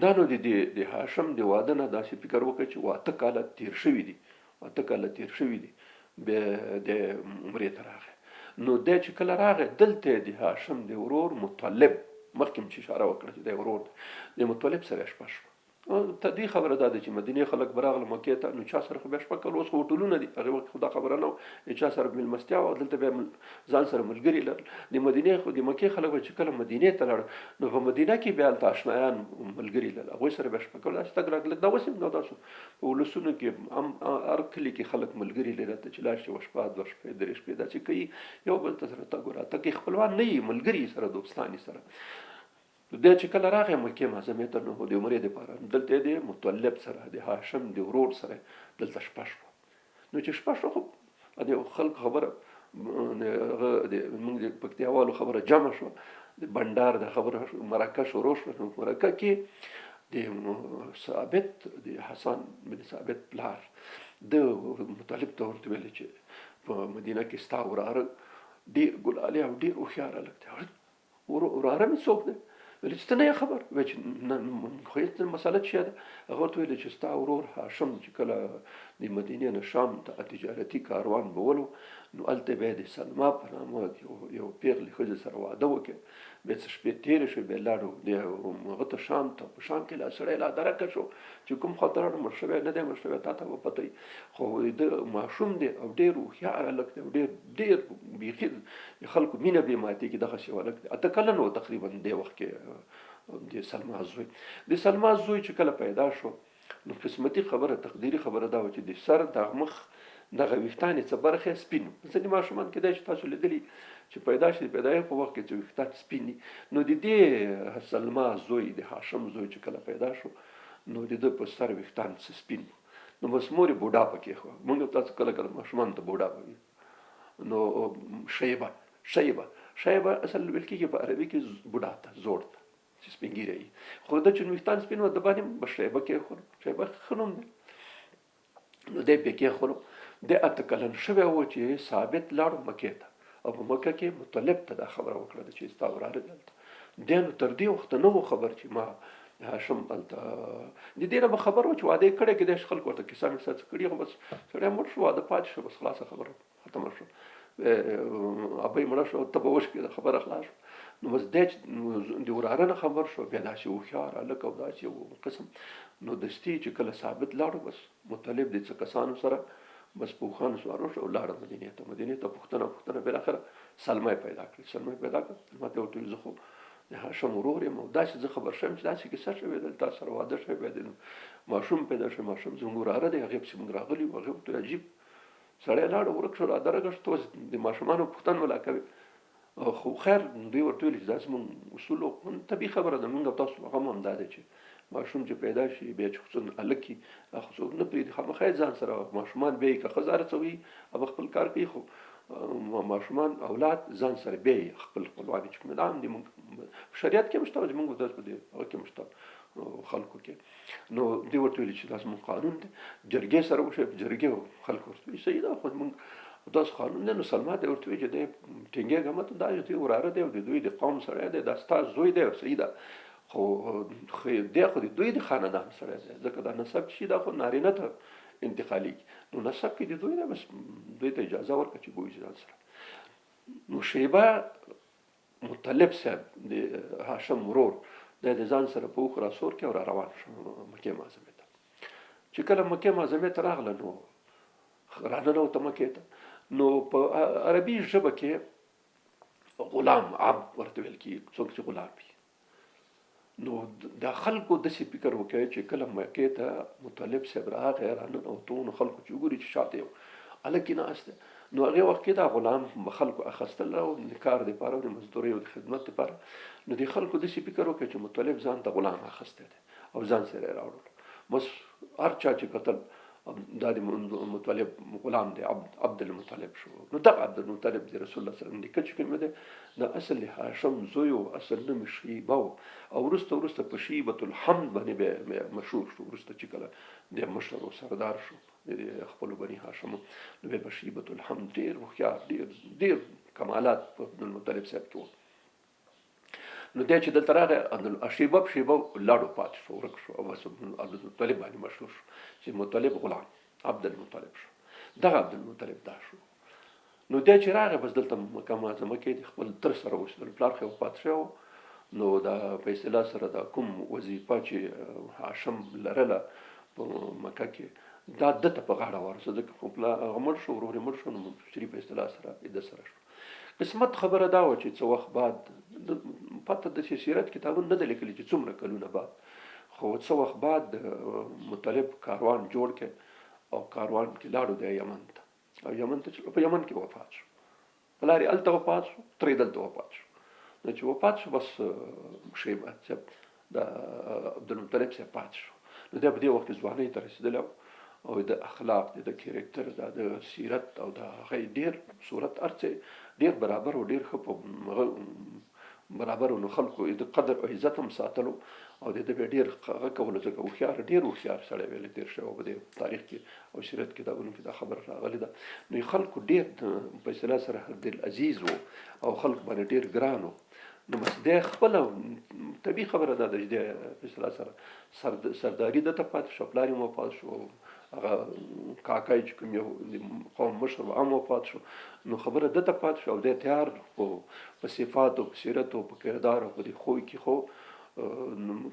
دا نو د د هاشم د واده نه داسې فکر وکړ چې 8 کاله تېر شوي دي، 8 کاله تېر شوي دي، بیا د عمرې ته راغی. نو دی چې کله راغی دلته د هاشم د ورور مطلب، مخکې مې چې اشاره وکړه چې دی ورور دی، د مطلب سره شپه شوه. طبیعي خبره دا ده چې مدینې خلک به راغله مکې ته، نو چا سره خو بیا شپه کول، اوس خو هوټلونه دي، هغې وخت خو دا خبره نه وه، چا سره مېلمستیا وه، دلته بیا ځان سره ملګري لرل. د مدینې خو د مکې خلک به چې کله مدینې ته لاړل نو په مدینه کې بیا هلته آشنایان ملګري لرل، هغوی سره بیا شپه کول. داسې تګ راتګ دا اوس هم نو تاسو په ولسونو کې هم هر کلي کې خلک ملګري لري، ته چې لاړ شې یوه شپه دوه شپې درې شپې داسې کوي، یو بل ته سره تګ راتګ کوي، خپلوان نه یي ملګري سره دوستان یې سره. دی چې کله راغی مکې معظمې ته نو د عمرې دپاره دلته د مطلب سره د هاشم د ورور سره دلته شپه شوه. نو چې شپه شوه خو د خلکو خبره، هغه د موږ د پکتیاوالو خبره جمع شوه، د بنډار د خبره مرکه شروع شوه. نو مرکه کې د ثابت، د حسن بن ثابت پلار د مطلب ته ورته ویل چې په مدینه کې ستا وراره ډېر ګلالی او ډېر هوښیار هلک دی. وراره مې څوک دی؟ ویل چې ته نه یې خبر؟ ویل چې نه، خو هېڅ مسله څه ده. هغه ورته ویل چې ستا ورور هاشم چې کله د مدینې نه شام ته تجارتي کاروان بولو نو هلته بیا د سلما په نامه یو پېغلې ښځې سره واده وکړ، بیا څه شپې تېرې شوې، بیا لاړو د هغه ته شام ته، په شام کې لا سړی لا درکه شو چې کوم خوا ته لاړو، مړ شوی نه دی، مړ شوی تا ته به پته وي، خو د ماشوم دی او ډېر هوښیار هلک دی او ډېر ډېر بیخي د خلکو مینه بې ماتېږي، دغسې یو هلک دی. 8 کلن و تقریبا دې وخت کې د سلما زوی. د سلما زوی چې کله پیدا شو نو قسمتي خبره، تقدیري خبره دا وه چې د سر دغه مخ دغه ویښتان یې څه برخه سپین وو. ځینې ماشومان کېدای شي تاسو لیدلي چې پیدا شي د پیدایښت په وخت کې چې ویښتان سپین دي. نو د دې سلما زوی، د هاشم زوی چې کله پیدا شو نو د ده په سر ویښتان څه سپین وو. نو بس مور یې بوډا پکې ښوه. موږ تاسو کله کله ماشومانو ته بوډا وایو. نو شیبه، شیبه، شیبه اصل ویل کېږي په عربي کې بوډا ته، زوړ ته چې سپین ږیری وي، خو د چې ویښتان سپین وه د باندې به شیبه کېښودو. شیبه ښه نوم دی، نو دی پرې کېښودو. دی 8 کلن شوی و چې ثابت لاړو مکې ته او په مکه کې مطلب ته دا خبره وکړه چې ستا وراره دی هلته دی. نو تر دې وخته نه و خبر چې ما هاشم هلته د دې نه به خبر و چې واده یې کړی، کېدای شي خلکو ورته کیسه میسه څه کړي، خو بس سړی مړ شو، واده پاتې شو، بس خلاصه خبره ختمه شوه، ابۍ مړه شوه، تبه وشکېده، خبره خلاص شوه. نو بس دی چې د وراره نه خبر شو، بیا داسې هوښیار هلک او داسې یو قسم، نو دستي چې کله ثابت لاړو بس مطلب د څه کسانو سره بس په اوښانو سوارو شو او لاړه مدینې ته. مدینې ته پوښتنه پوښتنه بالاخره سلمه یې پیدا کړې. سلمه یې پیدا کړه، سلمه ته یې ورته وویل زه خو د هاشم ورور یم او داسې زه خبر شوم چې داسې کیسه شوې ده، تا سره واده شوی، بیا د ماشوم پیدا شو، ماشوم زموږ وراره دی، هغې پسې موږ راغلي وو. هغې ورته عجیب سړی لاړ ورک شو، رادرګه شو، ته اوس د ماشومانو پوښتنه ولا کوې. خو خیر دوی ورته ویل چې داسې موږ اصول او طبیعي خبره ده، موږ او تاسو هغه هم همدا دی چې ماشوم چې پیدا شي بیا چې څوک هلک وي خو څوک نه پرېږدي، خامخا یې ځان سره ماشومان بیایي، که ښځه هر څه وي هغه خپل کار کوي، خو ماشومان اولاد ځان سره بیایي، خپل خپلوان چې کوم دا هم دي، موږ شریعت کې هم شته، چې موږ تاسو په دې هغه کې هم شته. خلکو کې. نو دوی ورته ویل چې دا زموږ قانون دی، جرګې سره وشي، جرګې خلکو ورته ویل صحیح ده، خو موږ داسې قانون دی. نو سلمہ دی ورته ویل چې دی ټینګېږه مه ته، دا د دوی وراره دی او د دوی د قوم سړی دی، دا ستا زوی دی، صحیح ده، خو دی خو د دوی د خاندان سړی دی، ځکه دا نسب چې دا خو نارینه ته انتقالېږي، نو نسب کې د دوی دی، بس دوی ته اجازه ورکړه چې بوځي ځان سره. نو شیبه مطلب صاحب د هاشم ورور دی د ځان سره په اوښ راسور کې او را روان شو مکې معظمې ته. چې کله مکې معظمې ته راغله نو راننوته مکې ته، نو په عربي ژبه کې غلام عبد ورته ویل کېږي، څوک چې غلام وي. نو د خلکو داسې فکر وکړي چې کله مکې ته مطلب صاحب راغی راننوتو، نو خلکو چې وګوري چې شاته یو هلک یې ناست دی، نو هغې وخت کې دا غلام به خلکو اخیستل او د کار دپاره او د مزدورۍ او د خدمت دپاره. نو د خلکو داسې فکر وکړي چې مطلب ځان ته غلام اخیستی دی او ځان سره یې راوړلو. بس هر چا چې کتل دا د مطلب غلام دی، عبد المطلب شو. نو دغه عبد المطلب د رسول الله صلی الله علیه وسلم نیکه چې کوم دی، دا اصل د هاشم زوی و، اصل نوم یې شیبه و، او وروسته وروسته په شیبة الحمد باندې بیا مشهور شو. وروسته چې کله د مشر او سردار شو د خپلو بني هاشمو، نو بیا په شیبة الحمد ډېر هوښیار، ډېر ډېر کمالات په عبد المطلب صاحب کې وو. نو دی چې دلته راغی شیبه په شیبه لاړو پاتې شو، ورک شو، او بس عبدالمطلب باندې مشهور شو چې مطلب غلام عبدالمطلب شو. دغه عبدالمطلب دا شو. نو دی چې راغی بس دلته مکه معظمه کې د خپل تر سره اوسېدل، پلار خو یې وفات شوی و. نو دا په اصطلاح سره دا کوم وظیفه چې هاشم لرله په مکه کې، دا ده ته په غاړه ورسه، ځکه خو پلار هغه مړ شو، ورور یې مړ شو، نو مشري په اصطلاح سره یې ده سره شو. قسمت خبره دا وه چې څه وخت بعد، پته داسې سیرت کتابونه نه ده لیکلي چې څومره کلونه بعد، خو څه وخت بعد مطلب کاروان جوړ کړ او کاروان کې لاړو دی یمن ته، او یمن ته چې په یمن کې وفات شو. پلار یې هلته وفات شو، ترې دلته وفات شو. نو چې وفات شو بس شیبه صاحب د عبدالمطلب صاحب پاتې شو. نو دی په دې وخت کې ځوانۍ ته رسېدلی او د اخلاق، د کرکټر، د سیرت او د هغه ډېر صورت هر څه ډېر برابر او ډېر ښه په هغه برابر و. نو خلکو یې د قدر او عزت هم ساتلو او د ده به ډېر هغه کولو، ځکه هوښیار، ډېر هوښیار سړی ویلی تېر شوی په دې تاریخ کې او سیرت کتابونو کې دا خبره راغلې ده. نو یې خلکو ډېر په اصطلاح سره عبدالعزیز و او خلکو باندې ډېر ګران و. نو بس دی خپله طبیعي خبره ده چې دی په اصطلاح سره سرداري ده ته پاتې شو، پلار یې هم وفات شو، هغه کاکا یې چې کوم یو قوم مشر و هم وفات شو. نو خبره ده ته پاتې شو او دی تیار په صفاتو، په سیرت او په کردار او په دې خوی کې خو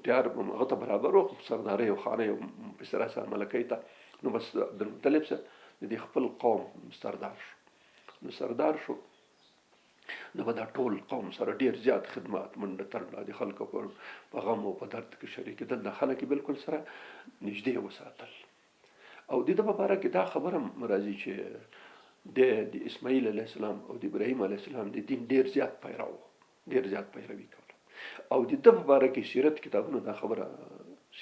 تیار هغه ته برابر و، سردارۍ او خانۍ او په اصطلاح سره ملکۍ ته. نو بس عبدالمطلب صاحب د دې خپل قوم سردار شو. نو سردار شو، نو به دا ټول قوم سره ډېر زیات خدمات، منډه ترړه، د خلکو په غم او په درد کې شریکېدل، دا خلک یې بالکل سره نږدې وساتل. او د ده په باره کې دا خبره هم راځي چې د اسماعیل علیه السلام او د ابراهیم علیه السلام د دین ډېر زیات پیرو و، ډېر زیات پیروي کوله. او د ده په باره کې سیرت کتابونو دا خبره،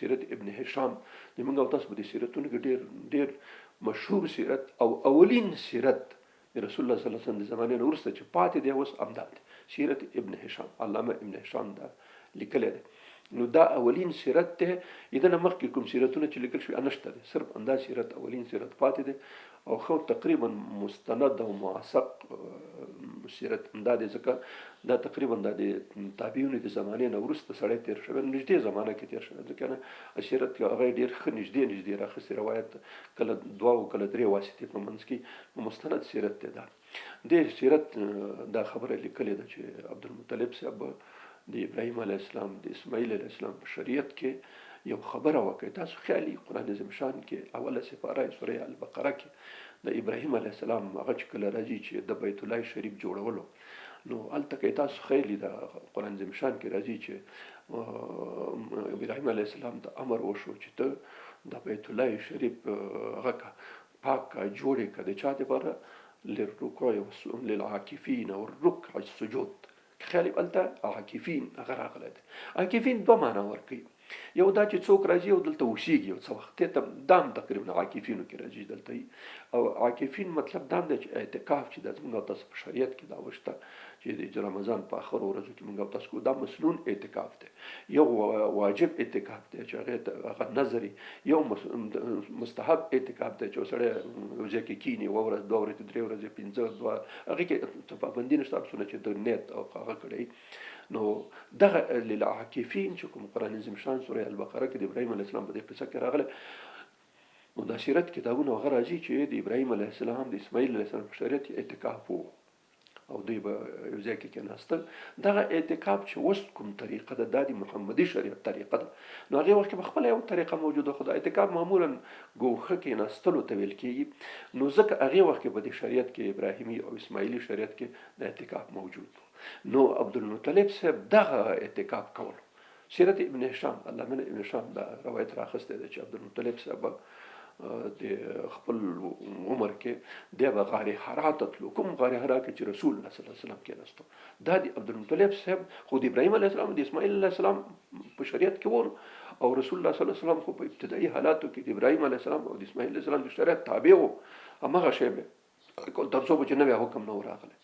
سیرت ابن هشام د موږ او تاسو په دې سیرتونو کې ډېر ډېر مشهور سیرت او اولین سیرت د رسول الله صلی الله علیه وسلم د زمانې نه وروسته چې پاتې دی اوس همدا دی، سیرت ابن هشام، علامه ابن هشام دا لیکلی دی. نو دا اولین سیرت دی، د نه مخکې کوم سیرتونه چې لیکل شوي نشته دی، صرف همدا سیرت اولین سیرت پاتې دی او ښه تقریبا مستند او موثق سیرت همدا دی، ځکه دا تقریبا دا د تابعینو د زمانې نه وروسته سړی تېر شوی، نږدې زمانه کې تېر شوی، ځکه نه سیرت کې هغه ډېر ښه نږدې نږدې راخیستي روایت، کله دوه او کله درې واسطې په منځ کې مستند سیرت دی. دا دې سیرت دا خبره لیکلې ده چې عبدالمطلب صاحب د ابراهیم علیه السلام د اسماعیل علیه السلام په شریعت کې یو خبره وکړه. تاسو خیالي قرآن عظیم شان کې اوله سپاره سوره البقره کې د ابراهیم علیه السلام هغه چې کله راځي چې د بیت الله شریف جوړولو، نو هلته کې تاسو خیالي د قرآن عظیم شان کې راځي چې ابراهیم علیه السلام ته امر وشو چې ته د بیت الله شریف هغه که پاک که جوړ یې که، د چا دپاره؟ للرکوع للعاکفین والرکع السجود. خیال هلته عاکفین هغه راغلی دی. عاکفین دوه معنا ورکوي، یو دا چې څوک راځي او دلته اوسېږي یو څه وخت، ته دا هم تقریبا عاکفینو کې راځي دلته. او عاکفین مطلب دا هم دی چې اعتکاف چې دا زموږ او تاسو په شریعت کې دا وشته چې د رمضان په اخرو ورځو کې موږ او تاسو کوو، دا مسنون اعتکاف دی. یو واجب اعتکاف دی چې هغه ته هغه نظر، یو مستحب اعتکاف دی چې سړی یو ځای کې کینی، یوه ورځ، دوه ورځې، درې ورځې، پنځه، دوه، هغې کې څه پابندي نشته، هر څومره چې د نیت او هغه کړی. نو دغه للعاکفین چې کوم قرآن عظیم شان سورة البقره کې د ابراهیم علیه السلام په دې قصه کې راغلی، نو دا سیرت کتابونه هغه راځي چې د ابراهیم علیه السلام د اسماعیل علیه السلام په شریعت کې اعتکاف وو او دوی به یو ځای کې کېناستل. دغه اعتکاف چې اوس کوم طریقه ده، دا د محمدي شریعت طریقه ده. نو هغې وخت کې به خپله یو طریقه موجوده، خو د اعتکاف معمولا ګوښه کېناستلو ته ویل کېږي. نو ځکه هغې وخت کې په دې شریعت کې، ابراهیمي او اسماعیلي شریعت کې د اعتکاف موجود و. نو عبدالمطلب صاحب دغه اعتکاف کولو. سیرت ابن هشام، علامه ابن هشام دا روایت راخستی دی چې عبدالمطلب صاحب د خپل عمر کې دی به غار حرا ته تلو، کوم غار حرا کې چې رسول الله صلی الله علیه وسلم کېناستو. دا د عبدالمطلب صاحب خو د ابراهیم علیه السلام د اسماعیل علیه السلام په شریعت کې وو، او رسول الله صلی الله علیه وسلم خو په ابتدایي حالاتو کې د ابراهیم علیه السلام او د اسماعیل علیه السلام د شریعت تابع وو، هماغه شی به تر څو به چې نوی حکم نه و راغلی.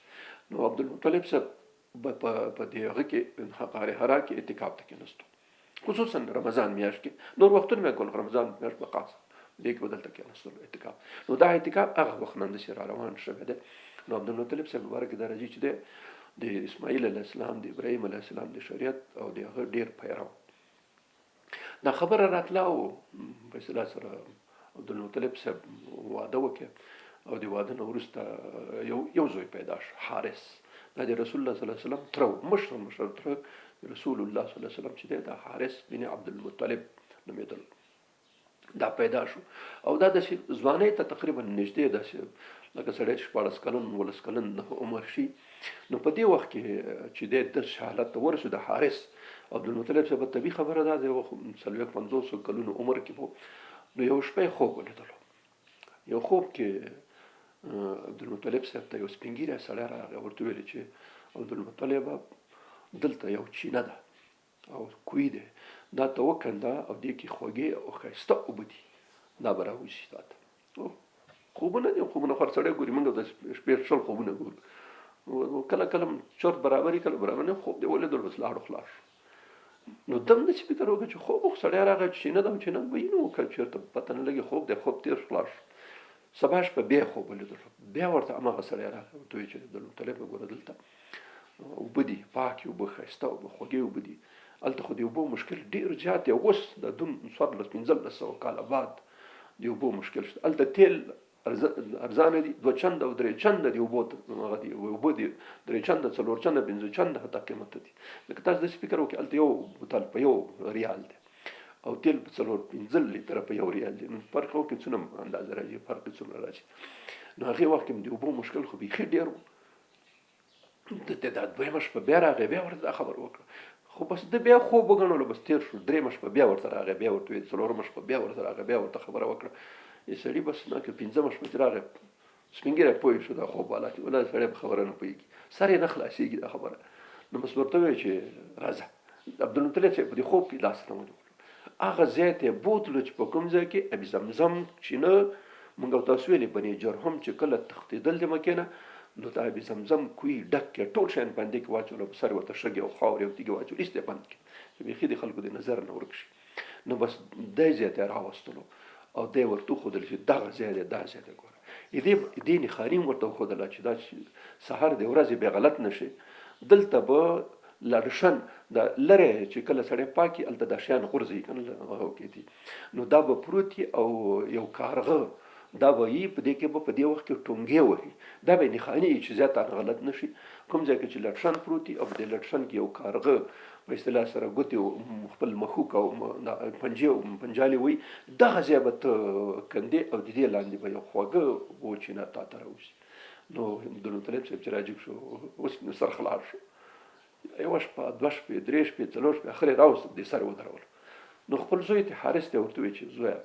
نو عبدالمطلب صاحب به په دې هغه کې غار حرا کې اعتکاف ته کېناستو، خصوصا رمضان میاشت کې. نور وختونه مې کول، رمضان میاشت به خاص دې کې به دلته کېناستلو اعتکاف. نو دا اعتکاف هغه وخت نه همداسې را روان شوی دی. نو عبدالمطلب صاحب مبارک دا راځي چې دی د اسماعیل علیه السلام د ابراهیم علیه السلام د شریعت او د هغه ډېر پیرو. دا خبره راتله او په اصطلاح سره عبدالمطلب صاحب واده وکړ او د واده نه وروسته یو زوی پیدا شو، حارث. دا د رسول الله صلی الله علیه وسلم تره و، مشر تره رسول الله صلی الله علیه وسلم چې دی دا حارث بن عبدالمطلب نومېدل. دا پیدا شو او دا داسې ځوانۍ ته تقریبا نږدې، داسې لکه سړی چې 16 کلن 17 کلن عمر شي. نو په دې وخت کې چې دی داسې حالت ته ورسېد، حارث عبدالمطلب صاحب طبیعي خبره ده، دی 40 50 کلونو عمر کې و. نو یو شپه یې خوب ولیدلو. یو خوب کې عبدالمطلب صاحب ته یو سپین ږیری سړی راغی، ورته ویل چې عبدالمطلب دلته یو چینه ده او کوی دی، دا ته وکنده او دې کې خوږې او ښایسته اوبه دي، دا به راوځي تا ته. خوبونه دي، خوبونه خو هر سړی ګوري، موږ د شپې 20 خوبونه ګورو، کله کله چرت برابري، کله برابر نه. خوب دې ولیدل بس لاړو خلاص شو. نو دم داسې فکر وکړ چې خوب خو سړی راغی چې چینه ده او چینه به وي، نو که چېرته پته نه لګي، خوب دی، خوب تېر خلاص شو. سبا شپه بیا خوب ولیدل، بیا ورته هماغه سړی راغی، ورته ویې چې عبدالمطلب وګوره دلته اوبه دي، پاکې اوبه، ښایسته اوبه، خوږې اوبه دي. هلته خو د اوبو مشکل ډېر زیات دی، اوس د دون 14 15 سوه کاله بعد د اوبو مشکل شته. هلته تیل ارزانه دي، دوه چنده او درې چنده د اوبو هغه دي، اوبه دي درې چنده، څلور چنده، پنځه چنده حتی قیمته دي. لکه تاسو داسې فکر وکړئ، هلته یو بوتل په 1 ریال دی او تیل په 4 5 لیتره په 1 ریال دی. نو فرق وکړئ څونه اندازه راځي، فرق یې څومره راځي. نو هغې وخت کې د اوبو مشکل خو بیخي ډېر و. د دا دویمه شپه بیا راغی، بیا ورته دا خبر وکړه، خو بس ده بیا خوب وګڼلو، بس تېر شو. درېیمه شپه بیا ورته راغی، بیا ورته ویل. څلورمه شپه بیا ورته راغی، بیا ورته خبره وکړه. یې سړي بس نه که پنځمه شپه چې راغی، سپین ږیری پوه شو دا خوب والا چې ولا سړی په خبره نه پوهېږي، سر یې نه خلاصېږي دا خبره. نو بس ورته وویل چې راځه. عبدالمطلب صاحب په دې خوب کې لاس نه ونیولو، هغه ځای ته یې بوتلو چې په کوم ځای کې ابي زمزم چینه موږ او تاسو ویلې بني جرهم چې کله تښتېدل د مکې نه، نو د ابي زمزم کوی ډک کړ، ټول شیان په همدې کې واچول او په سر یې ورته شګې او خاورې او تیږې واچولې، ایسته یې بند کړ چې بیخي د خلکو د نظر نه ورک شي. نو بس دی ځای ته یې راوستلو او دی ورته وښودل چې دغه ځای دی، دا ځای دی، ګوره. دې نښاني هم ورته وښودله چې دا سهار د ورځې بیا غلط نه شي، دلته به لړشن د لرې چې کله سړی پاکي هلته دا شیان غورځوي که نه هغه کې دي، نو دا به پروت وي او یو کارغه دا به یي په دې کې به په دې وخت کې ټونګې وهي، دا به نښاني وي چې زیات غلط نه شي. کوم ځای کې چې لړشن پروت وي او په دې لړشن کې یو کارغه په اصطلاح سره ګوتې خپل مښوک او پنجې او پنجالې وهي، دغه ځای به ته کندې او د دې لاندې به یو خواږه وچینه تا ته راوځي. نو عبدالمطلب صاحب چې راجګ شو، اوس نو سر خلاص شو. یوه شپه، دوه شپې، درې شپې، څلور شپې، اخر یې راوست، دې سر یې ودرولو. نو خپل زوی ته حارث ته ورته وویل چې زویه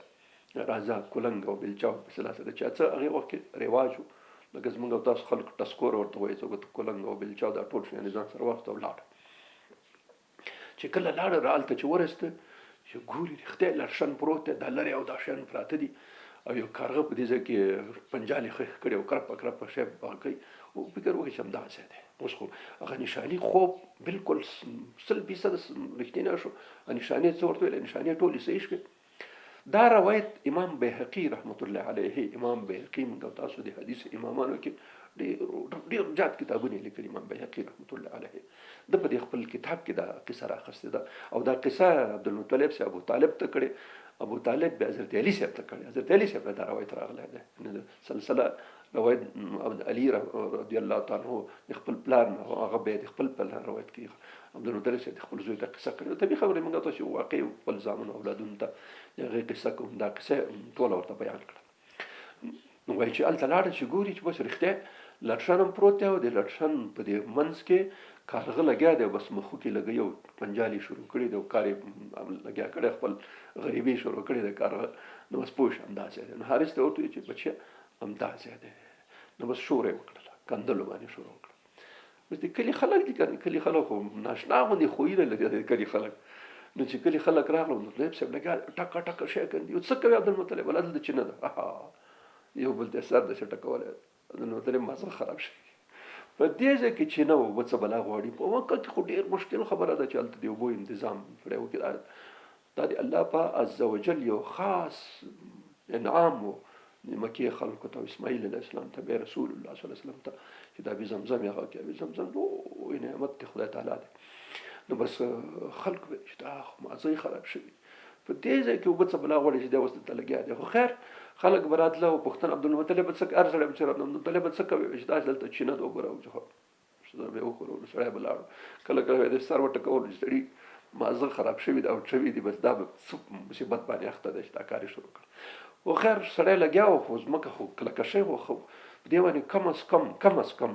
راځه کلنګ او بلچه او په اصطلاح سره چې څه هغې وخت کې رواج و، لکه زموږ او تاسو خلک ټسکور ورته وایي، څوک ورته کلنګ او بلچه او دا ټول شیان یې ځان سره واخیست او لاړ. چې کله لاړه را هلته چې ورسېده، چې ګوري رښتیا لړشن پروت دی، دا لرې او دا شیان پراته دي او یو کارغه په دې ځای کې پنجالې ښخ کړې او کرپه کرپه شی په کوي. او فکر وکړي چې همدغه ځای دی. اوس خو هغه نشاني خوب بالکل 100% رښتینی شو. نشانې څه ورته ویلې، نشانې ټولې صحیح شوې. دا روایت امام بیهقي رحمت الله علیه، امام بیهقي موږ تاسو د حدیث امامانو کې ډېر ډېر زیات کتابونه لیکلي، امام بیهقي رحمت الله علیه د په دې خپل کتاب کې دا قصه راخستې ده. او دا قصه عبدالمطلب صاحب ابو طالب ته کړې، ابو طالب بیا حضرت علي صاحب ته کړې، حضرت علي صاحب دا روایت راغلی دی. سلسله روایت علی رضی الله تعالی عنہ د خپل پلار نه، هغه بیا د خپل پلار روایت کوي. عبدالمطلب صاحب د خپل زوی ته قصه کړې. طبیعي خبره موږ تاسو واقع خپل زامنو اولادونو ته د هغې قصه کوم، دا قصه ټوله ورته بیان کړه. نو وایي چې هلته لاړه چې ګوري چې بس رښتیا لټشن هم پروت دی او د لټشن په دې منځ کې کارغه لګیا دی، بس مخوکې لګوي او پنجال یې شروع کړی دی او کار یې لګیا کړی، خپل غریبي یې شروع کړې ده کارغه. نو بس پوه شه همدا ځای دی. نو حارث ته ورته وویل چې بچیه همدا ځای دی. نو بس شور یې وکړله، کندلو باندې شروع وکړه. بس د کلي خلک دي که نه، کلي خلک خو ناشنا غوندې خویونه لري د کلي خلک. نو چې کلي خلک راغلل نو طیب صاحب لګیا ټکه ټکه شی کندي، څه کوي عبدالمطلب ولا دلته چې نه ده، یو بل ته سر داسې ټکولی، عبدالمطلب مازغه خراب شي. په دې ځای کې چې نه اوبه څه بلا غواړي. په مکه کې خو ډېر مشکل خبره ده چې هلته د اوبو انتظام سړی وکړي. دا د الله په عز وجل یو خاص انعام و د مکې خلکو ته، اسماعیل علیه السلام ته، بیا رسول الله صلی الله علیه وسلم ته چې دا ابي زمزم یې هغه کې ابي زمزم لوی نعمت دی خدای تعالی دی. نو بس خلکو ویل چې دا خو مازغه یې خراب شوي، په دې ځای کې اوبه څه بلا غواړي چې دی اوس دلته لګیا دی. خو خیر خلک به راتله او پوښتنه عبدالمطلب به څه هر سړی به چې عبدالمطلب به څه کوي چې دا دلته چینه ده اوبه راوځي. خو سر به یې وښورولو، سړی به لاړو. کله کله به یې د سر وټکولو چې سړي مازغه خراب شوي دي او شوي دي، بس دا به څه مصیبت باندې اخته دی چې دا کار یې شروع کړ. خو خیر سړی لګیا و، خو ځمکه خو کلکه شوې وه، خو په دې باندې کم از کم کم از کم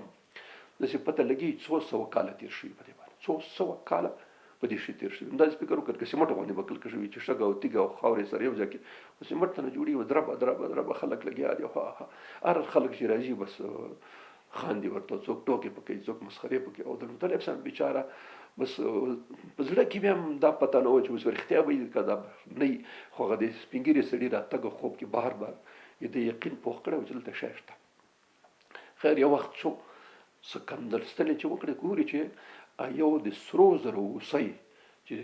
داسې پته لګي څو سوه کاله تېر شوي، په دې باندې څو سوه کاله په دې شي تېر شوي. همداسې فکر وکړه که سیمټ غوندې به کلکه شوي چې شګه او تیږه او خاورې سره یو ځای کې خو سیمټ ته نه جوړېږي. دربه دربه دربه خلک لګیا دي، هر خلک چې راځي بس خاندي ورته، څوک ټوکې پکې، څوک مسخرې پکې. او د مطلب صاحب بیچاره بس په زړه کې بیا هم دا پته نه وه چې اوس رښتیا به وي که دا نه وي. خو هغه د سپین ږیري سړي راتګ خوب کې بار بار یې د یقین پوخ کړی و چې دلته شی شته. خیر یو وخت څو څه کندل ستنې چې وکړې، ګوري چې یو د سرو زرو هوسۍ چې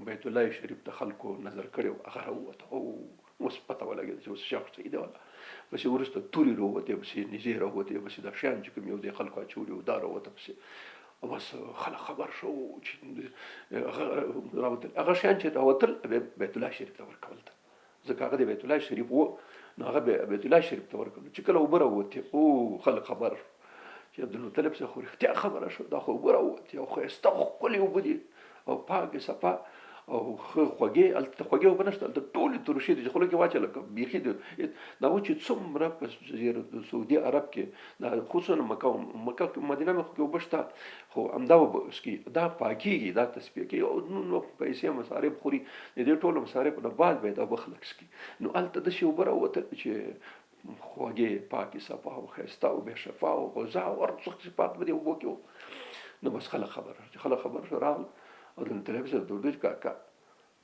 بیت الله شریف ته خلکو نظر کړی و هغه راووته. او اوس پته ولګېده چې اوس شیخ صحیح دی ولا. پسې وروسته تورې راووتې، پسې نیزې راووتې، پسې دا شیان چې کوم یو دی خلکو اچولي وو دا راووته. پسې بس خلک خبر شو چې هغه راوتل، هغه شیان چې راوتل بیت الله شریف ته ورکول ته، ځکه هغه د بیت الله شریف و، نو هغه بیت الله شریف ته ورکول. چې کله اوبه راووتې او خلک خبر شو چې عبدالمطلب صاحب خو رښتیا خبره شو، دا خو اوبه راووتې او ښایسته ښکلې اوبه دي او پاکې صفا او ښه خوږې. هلته خوږې اوبه نشته، هلته ټولې ترشې دي چې خوله کې واچوې لکه بیخي دي. دا و چې څومره په سعودي عرب کې دا خصوصا مکه مکه کې مدینه مې خو کې اوبه شته، خو همدا اوبه څښي، دا پاکېږي، دا تصفیه کوي او نو پیسې مصارف خوري. د دې ټولو مصارفو نه بعد به دا اوبه خلک څښي. نو هلته داسې اوبه راووتل چې خوږې پاکې صفا او ښایسته او بې شفا او غذا او هر څه صفات په دې اوبو کې وو. نو بس خلک خبر شو، چې خلک خبر شو راغلل او د مطلب سره دردو چې کاکا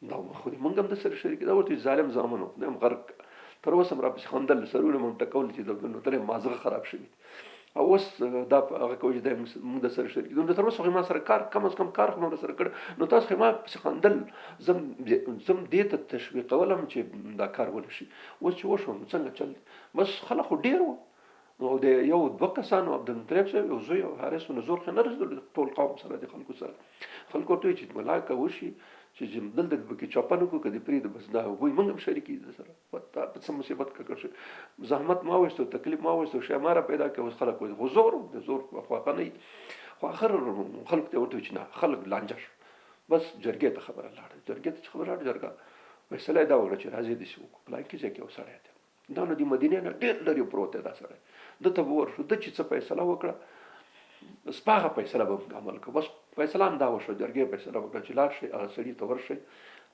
دا خو دې مونږ هم د سره شریک دا ورته ظالم زامنو خدای هم غرق تر اوسه هم راپسې خندل، سرونه مې هم ټکول چې د مطلب مازغه خراب شوي او اوس دا هغه کوي چې دی مونږ د سره شریک نو تر اوسه خو ما سره کار کم از کم کار خو ما سره کړ. نو تاسو خو ما پسې خندل، زم زم دې ته تشویقولم چې دا کار ونه شي. اوس چې وشو نو څنګه چل بس خلک خو ډېر وو. نو د یو دوه کسانو عبدالمطلب صاحب یو زوی او حارث نو زور خو نه رسېدل ټول قوم سره د خلکو سره. خلکو ورته وویل چې ملا که وشي چې دلته پکې چپه نه کړو که دې پرېږدو بس دا هغوی موږ هم شریک یو سره په څه مصیبت ککړ شو، زحمت ما وایستو، تکلیف ما وایستو، شی ما را پیدا کړ. اوس خلک وایي خو زور و، د زور خو هغه نه وي. خو اخر خلکو ته ورته وویل چې نه خلک لانجه شو، بس جرګې ته خبره لاړه. جرګې ته چې خبره لاړه جرګه فیصله یې دا وکړه چې راځئ داسې وکړو، پلانکي ځای کې یو سړی دی، دا نو د مدینې نه ډېر لرې پروت دی دا سړی، ده ته به ورشو، ده چې څه فیصله وکړه بس په هغه فیصله به موږ عمل کوو. بس فیصله همدا وشوه، جرګې فیصله وکړه چې لاړ شئ هغه سړي ته ورشئ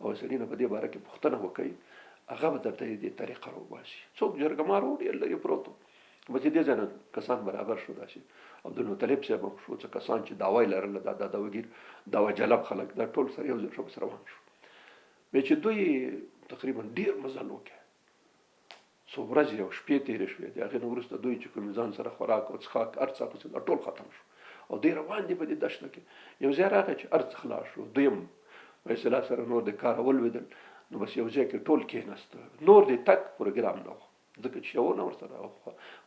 او سړي نه په دې باره کې پوښتنه وکړئ، هغه به درته دې طریقه راوباسي. څوک جرګه مار و ډېر لرې پروت و، بس دې ځای نه کسان برابر شو. داسې عبدالمطلب صاحب هم شو، څه کسان چې دعوه یې لرله، دا دا دعوهګیر دعوه جلب خلک دا ټول سره یو ځای شو، بس روان شو. بیا چې دوی تقریبا ډېر مزل وکړ، څو ورځې او شپې تېرې شوې، د هغې نه وروسته دوی چې کوم ځان سره خوراک او څښاک هر څه اخیستل دا ټول ختم شو. او دوی روان دي په دې دشته کې. یو ځای راغی چې هر څه خلاص شو، دوی هم په اصطلاح سره نور د کاره ولوېدل، نو بس یو ځای کې ټول کېناست، نور د تګ پروګرام نه و، ځکه چې یو نه ورسره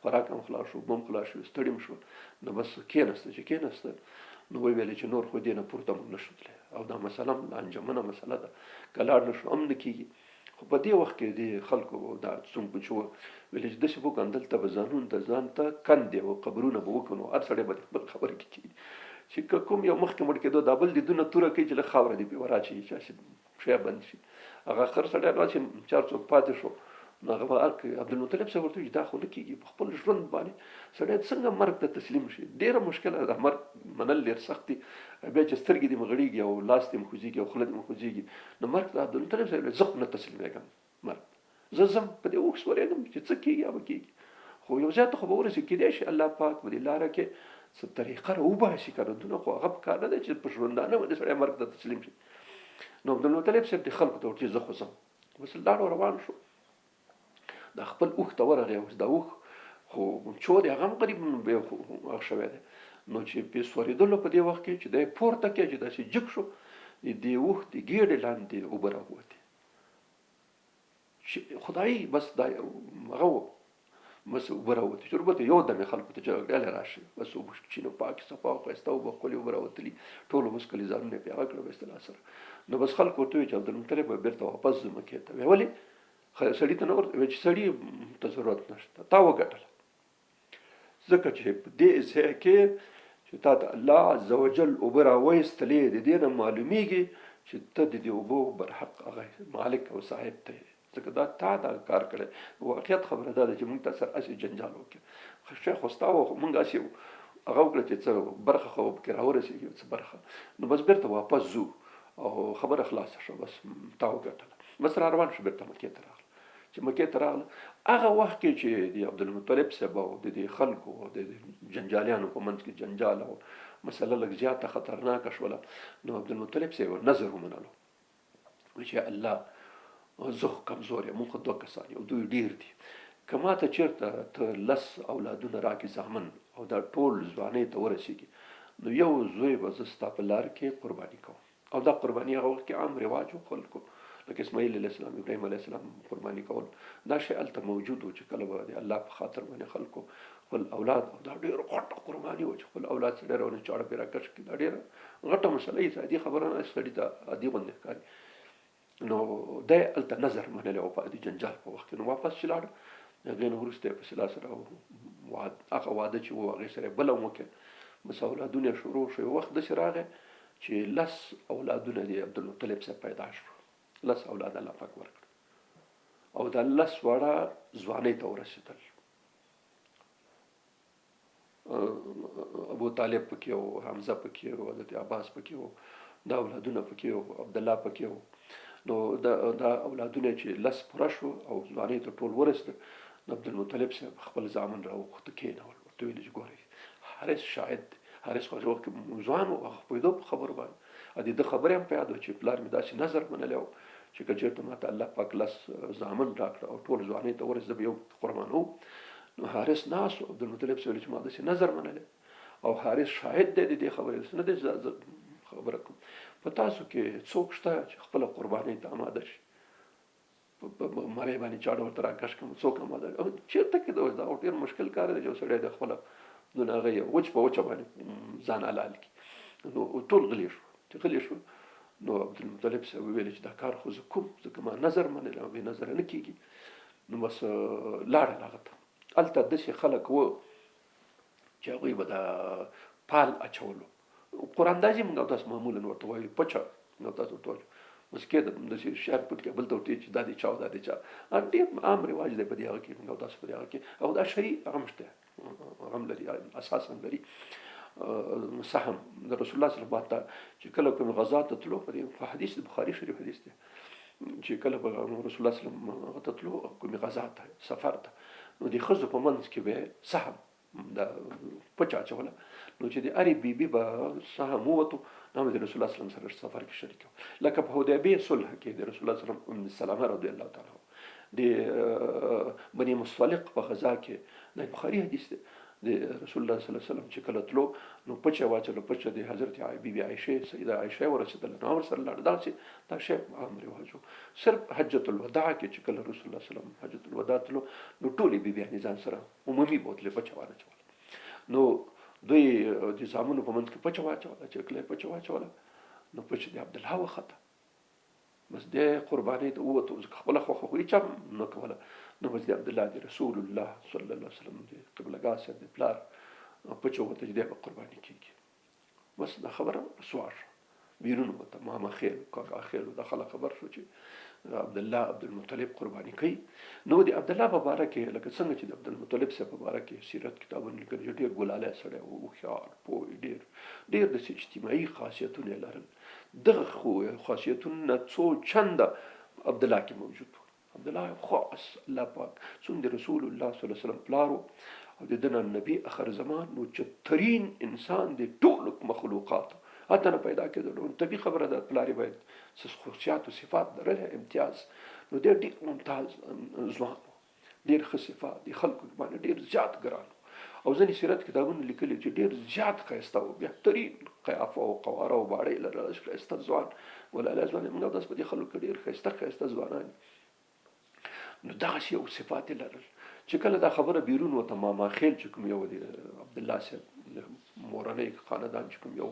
خوراک هم خلاص شو، اوبه هم خلاص شوې، ستړي هم شول. نو بس کېناسته، چې کېناسته نو ویل چې نور خو دې نه پورته موږ نه شو تللی او دا مسله هم لانجمنه مسله ده، که لاړ نه شو هم نه کېږي. خو په دې وخت کې دې خلکو دا څوک چې وو ویل چې داسې وکړو، دلته به ځانونو ته ځان ته کندې او قبرونه به وکړو، هر سړی به د خپل خبر کې کېږي چې که کوم یو مخکې مړ کېدو دا بل دې دونه توره کوي چې له خاوره دې پرې وراچوي چې هسې شی بند شي. هغه خر سړی راځي چې هر څوک پاتې شو نو هغه به ارک عبدالمطلب صاحب ورته وایي چې دا خو نه کېږي، په خپل ژوند باندې سړی څنګه مرګ ته تسلیم شي، ډېره مشکله ده، مرګ منل ډېر سخت دي، بیا چې سترګې دې مغړېږي او لاس دې خوځېږي او خوله دې خوځېږي، نو مرګ ته عبدالمطلب صاحب ویل زه خو نه تسلیمېږم مرګ ته، زه ځم په دې اوښ سورېږم چې څه کېږي هغه کېږي، خو یو ځای ته خو به ورسېږي، کېدای شي الله پاک په دې لاره کې څه طریقه راوباسي که نه، دونه خو هغه په کار نه دی چې په ژوندانه باندې سړی مرګ ته تسلیم شي. نو عبدالمطلب صاحب د خلکو ته ورته زه خو ځم، بس لاړ روان شو، دا خپل اوښ ته ورغی. اوس دا اوښ خو چور دی، هغه هم غریب هغه شوی دی، نو چې پې سورېدلو په دې وخت کې چې دی پورته کې چې داسې جګ شو، د دې اوښ د ګېډې لاندې اوبه راووتې چې خدای بس دا هغه و، بس اوبه راووتې چې اوبه ته یو دم یې خلکو ته چغه کړې، هله راشئ، بس اوبه چینه پاکې صفا او ښایسته اوبه ښکلې اوبه راوتلي، ټولو وڅښلې، ځانونه یې پرې هغه کړه په اصطلاح سره. نو بس خلکو ورته وویل چې عبدالمطلب به بېرته واپس ځو مکې ته. ویې ولې سړي ته نه ورته ویل چې سړي ته ضرورت نشته، تا وګټله، ځکه چې په دې ځای کې چې تا ته الله عز وجل اوبه راوایستلې، د دې نه معلومیږي چې ته د دې اوبو برحق هغه مالک او صاحب ته یې، ځکه دا تا دا کار کړی. واقعیت خبره دا ده چې موږ تا سره هسې جنجال وکړ، شیخ خو ستا و، خو موږ هسې هغه وکړه چې څه برخه خو پکې راورسېږي، څه برخه، نو بس بېرته واپس ځو او خبره خلاصه شوه، بس تا وګټله. بس را روان شو، بېرته مکې ته راغله. چې مکې ته راغله هغه وخت کې چې د عبدالمطلب صاحب او د دې خلکو او د جنجالیانو په منځ کې جنجال او مسله لږ زیاته خطرناکه شوله، نو عبدالمطلب صاحب نظر ومنلو چې الله زه خو کمزور یم، موږ خو دوه کسان یو، دوی ډېر دي، که ما ته چېرته ته لس اولادونه راکړې زامن او دا ټول ځوانۍ ته ورسېږي، نو یو زوی به زه ستا په لار کې قرباني کوم. او دا قرباني هغه وخت کې عام رواج و خلکو، لکه اسماعیل علیه السلام، ابراهیم علیه السلام قرباني کول، دا شی هلته موجود و چې کله به د الله په خاطر باندې خلکو خپل اولاد، او دا ډېر غټه قرباني وه چې خپل اولاد سړی راونیسي چاړه پرې راکش کړي، دا ډېره غټه مسله هېڅ عادي خبره نه، سړي ته عادي غوندې ښکاري. نو دی هلته نظر منلی و په دې جنجال په وخت کې. نو واپس چې لاړ، هغې نه وروسته یې په سلا سره هغه واده چې و هغې سره یې بله هم وکړه، بس اولادونه یې شروع شو. یو وخت داسې راغی چې لس اولادونه د عبدالمطلب صاحب پیدا شو، لس اولاد الله پاک ورکړ او دا لس واړه ځوانۍ ته ورسېدل. ابو طالب پکې و، حمزه پکې و، حضرت عباس پکې و، دا اولادونه پکې و، عبدالله پکې و. نو دا اولادونه چې لس پوره شو او ځوانۍ ته ټول ورسېدل، نو عبدالمطلب صاحب خپل زامن راوغوښته، کښېنول، ورته ویل چې ګورئ حارث شاهد دی. حارث خو هغې وخت کې ځوان و، هغه پوهېدو په خبرو باندې، او د ده خبرې هم په یاد وه چې پلار مې داسې نظر منلی و چې که چېرته ماته الله پاک لس زامن راکړه او ټول ځوانۍ ته ورسېد، زه به یو قربانوم. نو حارث ناست و، عبدالمطلب صاحب ویل چې ما داسې نظر منلی او حارث شاهد دی د دې خبرې، داسې نه دی زه خبره کوم. په تاسو کې څوک شته چې خپله قربانۍ ته اماده شي؟ په مرۍ باندې چاړه ورته راکش کړم، څوک اماده او چېرته کېده؟ اوس دا خو ډېر مشکل کار دی چې یو سړی د خپله دونه هغه یې وچ په وچه باندې ځان حلال کړي. نو ټول غلي شو. چې غلي شو نو عبدالمطلب صاحب وویل چې دا کار خو زه کوم، ځکه ما نظر منلی او بې نظره نه کېږي. نو بس لاړل هغه ته. هلته داسې خلک وو چې هغوی به دا پال اچولو، قراندازي موږ او تاسو معمولا ورته وایو، پچه موږ او تاسو ورته وایو، بس کېده داسې شعر پټ کړه بل ته ورته چې دا دې چا او دا دې چا، ډېر عام رواج دی په دې هغه کې، موږ او تاسو په دې هغه کې، او دا شرعي هغه هم شته، هغه هم لري، اساس هم لري. سهم د رسول الله صلی الله علیه وسلم ته چې کله کوم غزا ته تلو، په دې حدیث د بخاري شریف حدیث دی چې کله به رسول الله صلی الله علیه وسلم ته تلو کومې غزا ته سفر ته، نو د ښځو په منځ کې به سهم د پچه اچوله، نو چې د هرې بیبي به سهم ووتو، نو هم د رسول الله صلی الله علیه وسلم سره سفر کې شریک و. لکه په حدیبیې صلح کې د رسول الله صلی الله علیه وسلم ام سلمه رضی الله تعالی د بني مصطلق په غزا کې، د بخاري حدیث دی، د رسول الله صلی الله علیه وسلم چې کله تلو نو پچه واچوله، پچه د حضرت بی بی عائشه سیده عائشه ورسېدله، نو ورسره لاړه. دغسې دا شی عام رواج و. صرف حجة الوداع کې چې کله رسول الله صلی الله علیه وسلم حجة الوداع تلو نو ټولې بیبیانې ځان سره عمومي بوتلې، پچه وانه چوله. نو دوی د زامنو په منځ کې پچه واچوله، چې کله یې پچه واچوله نو پچه د عبدالله وخته. بس دی قربانۍ ته ووتو، ځکه خپله خوښه خو هېچا هم نه کوله. نو بس د عبدالله د رسول الله صلی الله علیه وسلم د قبلګاه صاحب د پلار پچه ووته چې دی به قرباني کېږي. بس دا خبره رسوا شوه، بیرون ووته، ماما خېل کاکا خېل دا خلک خبر شو چې عبدالله عبدالمطلب قرباني کوي. نو د عبدالله په باره کې لکه څنګه چې د عبدالمطلب صاحب په باره کې سیرت کتابونه لیکل چې ډېر ګلالی سړی و، هوښیار، پوه، ډېر ډېر داسې اجتماعي خاصیتونه یې لرل. دغه خو خاصیتونه څو چنده عبدالله کې موجود وو. عبدالله یو خاص الله پاک څوم د رسول الله صلی الله علیه وسلم پلار او د دنه نبی اخر زمان نو چترین انسان د ټولو مخلوقاتو حتی نه پیدا کېدل. نو طبیعي خبره ده پلار یې باید څه خصوصیات او صفات لرلی امتیاز. نو دی ډېر ممتاز ځوان و، ډېر ښه صفات د خلکو باندې ډېر زیات ګران و. او ځینې سیرت کتابونه لیکلي چې ډېر زیات ښایسته و، بهترین قیافه او قواره او باړې لرله، داسې ښایسته ځوان ګلالی ځوان. موږ تاسو په دې خلکو کې ډېر ښایسته ښایسته ځوانان. نو دغسې یو صفات یې لرل چې کله دا خبره بیرون وته، ماما خیل چې کوم یو دی عبدالله صاحب مورنۍ خاندان چې کوم یو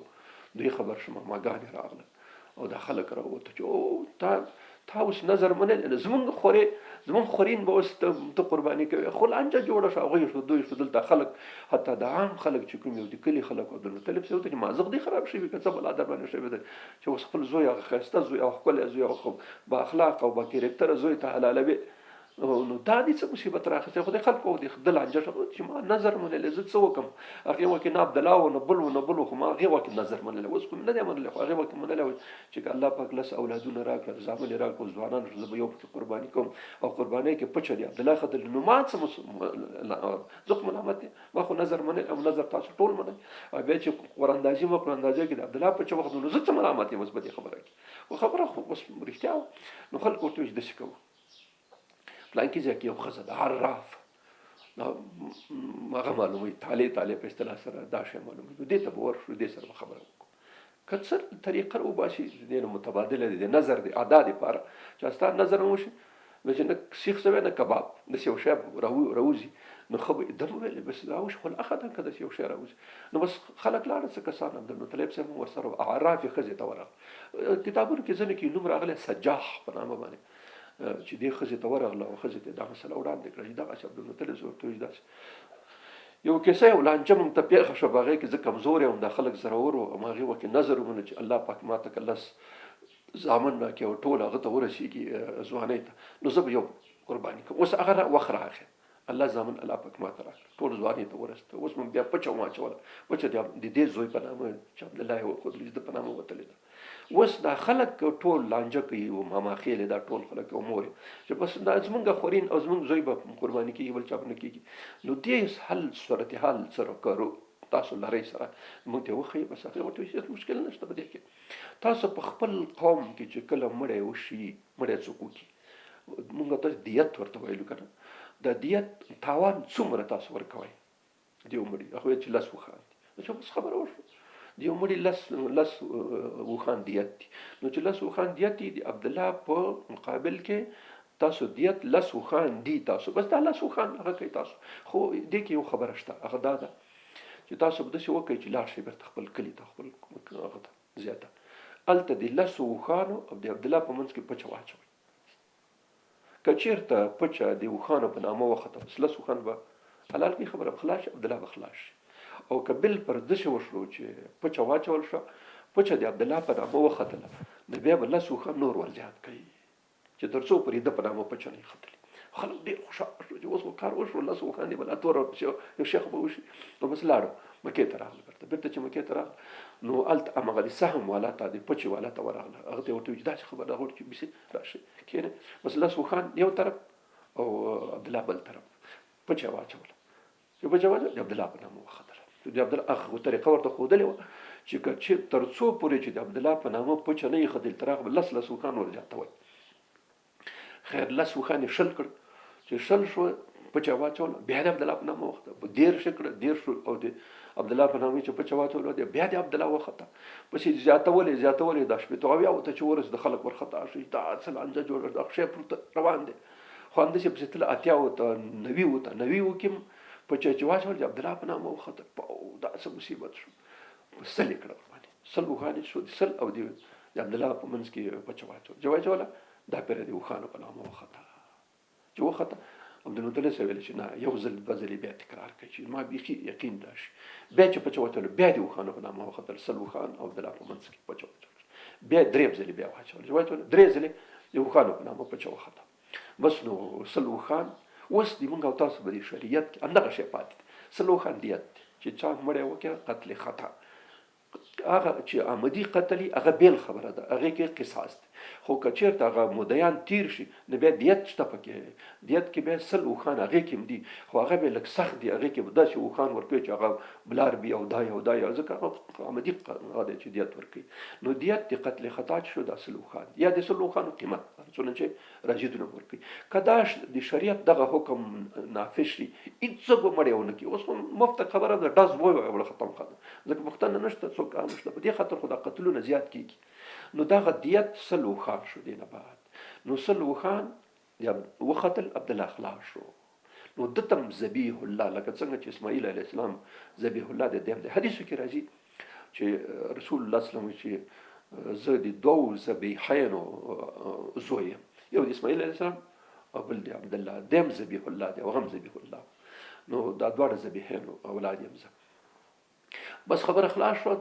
دوی خبر شو، ماماګانې راغله او دا خلک راووته چې او تا اوس نظر منلی نه، زمونږ خورې زمونږ خورین به اوس ته قرباني کوې. خو لانجه جوړه شوه، هغوی شو دوی شو. دلته خلک حتی د عام خلک چې کوم یو د کلي خلک عبدالمطلب صاحب ته چې مازغ دې خراب شوي که څه بلا در باندې شوې ده چې اوس خپل زوی هغه ښایسته زوی او ښکلی زوی او با اخلاقه او با کرکټره زوی ته حلالوې، نو دا دې څه مصیبت راخستی. خو د خلکو د د لانجه شوه چې ما نظر منلی، زه څه وکړم؟ هغې وخت کې نه عبدالله و نه بل و نه بل و، خو ما هغې وخت کې نظر منلی، اوس خو مې نه دی منلی، خو هغې وخت کې منلی و چې که الله پاک لس اولادونه راکړل، زامن یې راکړل، ځوانان شو، زه به یو پکې قرباني کوم او قربانۍ کې پچه دی عبدالله ختلی. نو ما څه زه خو ملامت یم، ما خو نظر منلی او نظر تاسو ټول منلی او بیا چې قراندازي مو قراندازي کې د عبدالله پچه وخت، نو زه څه ملامت یم اوس په دې خبره کې؟ خو خبره خو اوس رښتیا وه. نو خلکو ورته وویل چې داسې کوو، پلانکي ځای کې یو ښځه ده عراف، دا هغه معلوموي، طالع طالع په اصطلاح سره دا شی معلوموي، نو دې ته به ورشو، دې سره به خبره وکړو که څه طریقه وباسي دې نه متبادله دی د نظر د ادا دپاره چې ستا نظر هم وشي، نو چې نه سیخ سوی نه کباب داسې یو شی راوځي، نو ښه به یې ده وویل بس دا وشي، خو لا ښه ده که داسې یو شی راوځي. نو بس خلک لاړل، څه کسان عبدالمطلب صاحب هم ورسره اعرافې ښځې ته ورغله. کتابونو کې ځینې کې نوم راغلی سجاح په نامه باندې چې دې ښځې ته ورغله او ښځې ته دا مسله وړاندې کړه چې دغسې عبدالمطلب صاحب ورته وویل چې داسې یو کیسه یو لانجه مونږ ته پېښه شوه، په هغې کې زه کمزوری وم، دا خلک زړور وو، او ما هغې وخت کې نظر ومنه چې الله پاک ما ته که لس زامن راکړي او ټول هغه ته ورسېږي ځوانۍ ته، نو زه به یو قرباني کوم. اوس هغه وخت راغی، الله زامن الله پاک ما ته راکړ، ټول ځوانۍ ته ورسېده. اوس مونږ بیا پچه واچوله، پچه د دې زوی په نامه چې عبدالله یې ورښودلی چې د په نامه وتلې ده. اوس دا خلک ټول لانجه کوي او ماما خېلې دا ټول خلک او مور چې بس دا زمونږ خورین او زمونږ زوی به قرباني کېږي، بل چا به نه کېږي. نو دې حل صورتحال سره کرو تاسو لرئ سره موږ ته وښیي. بس هغې ورته وویل چې هېڅ مشکل نشته په دې کې، تاسو په خپل قوم کې چې کله مړی وشي، مړی څوک وکړي، موږ تاسو دیت ورته ویلو که نه، د دیت تاوان څومره تاسو ورکوئ دیو مړي؟ هغه ویل چې لس اوښان دي. نو چې بس خبره وشوه، دیو مړي لس لس اوښان دیت دي. نو چې لس اوښان دیت دي، د عبدالله په مقابل کې تاسو دیت لس اوښان دي، تاسو بس دا لس اوښان هغه کوي تاسو. خو دې کې یو خبره شته، هغه دا ده چې تاسو به داسې وکړئ چې لاړ شئ بېرته خپل کلي ته، خپل هغه ته زیاته، هلته د لسو اوښانو او د عبدالله په منځ کې پچه واچوئ. که چېرته پچه د اوښانو په نامه وخته، بس لس اوښان به حلال کړي، خبره به خلاص شي، عبدالله به خلاص شي. او که بل پر داسې وشو چې پچه واچول شوه، پچه د عبدالله په نامه وختله، نو بیا به لس اوښان نور ورزیات کوي چې تر څو پورې ده په نامه پچه نه ختلې. خلک ډېر خوشحاله شو چې اوس خو کار وشو، لس اوښان دې بلا تور ورپسې یو شیخ به وشي. نو بس لاړو مکې ته راغله، بېرته بېرته چې مکې ته راغله نو هلته همغه د سهم والا ته د پچې والا ته ورغله، هغه ته یې ورته وویل چې داسې خبره ده، هغه ورته چې بیسي راشئ کښېنئ. بس لس اوښان یو طرف او عبدالله بل طرف، پچه واچوله، چې پچه واچوله د عبدالله په نامه وختله. د عبدالله هغه طریقه ورته ښودلې وه چې که چې تر څو پورې چې د عبدالله په نامه پچه نه یې ختلې تر هغه به لس لس اوښان ور زیاتوي. خیر لس اوښان یې 20 کړ، چې 20 شو پچه واچوله، بیا د عبدالله په نامه وخته. په 30 یې کړه، 30 او د عبدالله په نامه چې پچه واچوله، بیا د عبدالله وخته. پسې زیاتولې زیاتولې، دا 60 70 ته چې ورسېد، خلک ورخطا شي، دا څه لانجه جوړه، دا شی پورته روان دی. خو همداسې پسې تله 80 ته، 90 ته، 90 کې هم پچه چې واچول، د عبدالله په نامه وخته. دا څه مصیبت شو، 100 یې کړه ورباندې، 100 اوښان یې شو، د 100 او د عبدالله په منځ کې پچه واچول، چې واچوله دا پرې د اوښانو په نامه وخته. چې وخته، عبدالمطلب صاحب ویل چې نه، یو ځل دوه ځلې بیا تکرار کړي چې ما بیخي یقین راشي. بیا چې پچه واچوله، بیا د اوښانو په نامه وختل، 100 اوښان او عبدالله په منځ کې پچه واچول، بیا درې ځلې بیا واچول، چې واچوله درې ځلې د اوښانو په نامه پچه وخته. بس نو 100 اوښان اوس د موږ او تاسو په دې شریعت کې همدغه شی پاتې دی، 100 اوښان دیت دی چې چا مړی وکړه قتل خطا، هغه چې عمدي قتل یې هغه بېل خبره ده، هغې کې قصاص دی. خو که چېرته هغه مدعیان تیر شي نو بیا دیت شته پکې، دیت کې بیا 100 اوښان هغې کې هم دي، خو هغه بیا لږ سخت دي، هغې کې به داسې اوښان ورکوي چې هغه بلار بي او دای او دای، ځکه هغه عمدي هغه دی چې دیت ورکوي. نو دیت د قتل خطا چې شو دا 100 اوښان دي، یا د 100 اوښانو قیمت څونه چې راځي دونه ورکوي. که دا د شریعت دغه حکم نافذ شي، هېڅوک به مړی ونه کړي. اوس خو مفته خبره ده، ډز ووایه وړه ختم ختم، ځکه پوښتنه نشته، څوک هغه نشته. په دې خاطر خو دا قتلونه زیات کېږي. نو دغه دیت 100 اوښان شو. دې نه بعد نو 100 اوښان یا وختل، عبدالله خلاص شو. نو ده ته هم ذبیح الله، لکه څنګه چې اسماعیل علیه السلام ذبیح الله دی، دی هم دی. حدیثو کې راځي چې رسول الله صلی الله علیه وسلم چې زه د دوو ذبیحینو زوی یم، یو د اسماعیل علیه السلام او بل د عبدالله، دی هم ذبیح الله دی او هغه هم ذبیح الله. نو دا دواړه ذبیحینو اولاد یم زه. بس خبره خلاص شوه،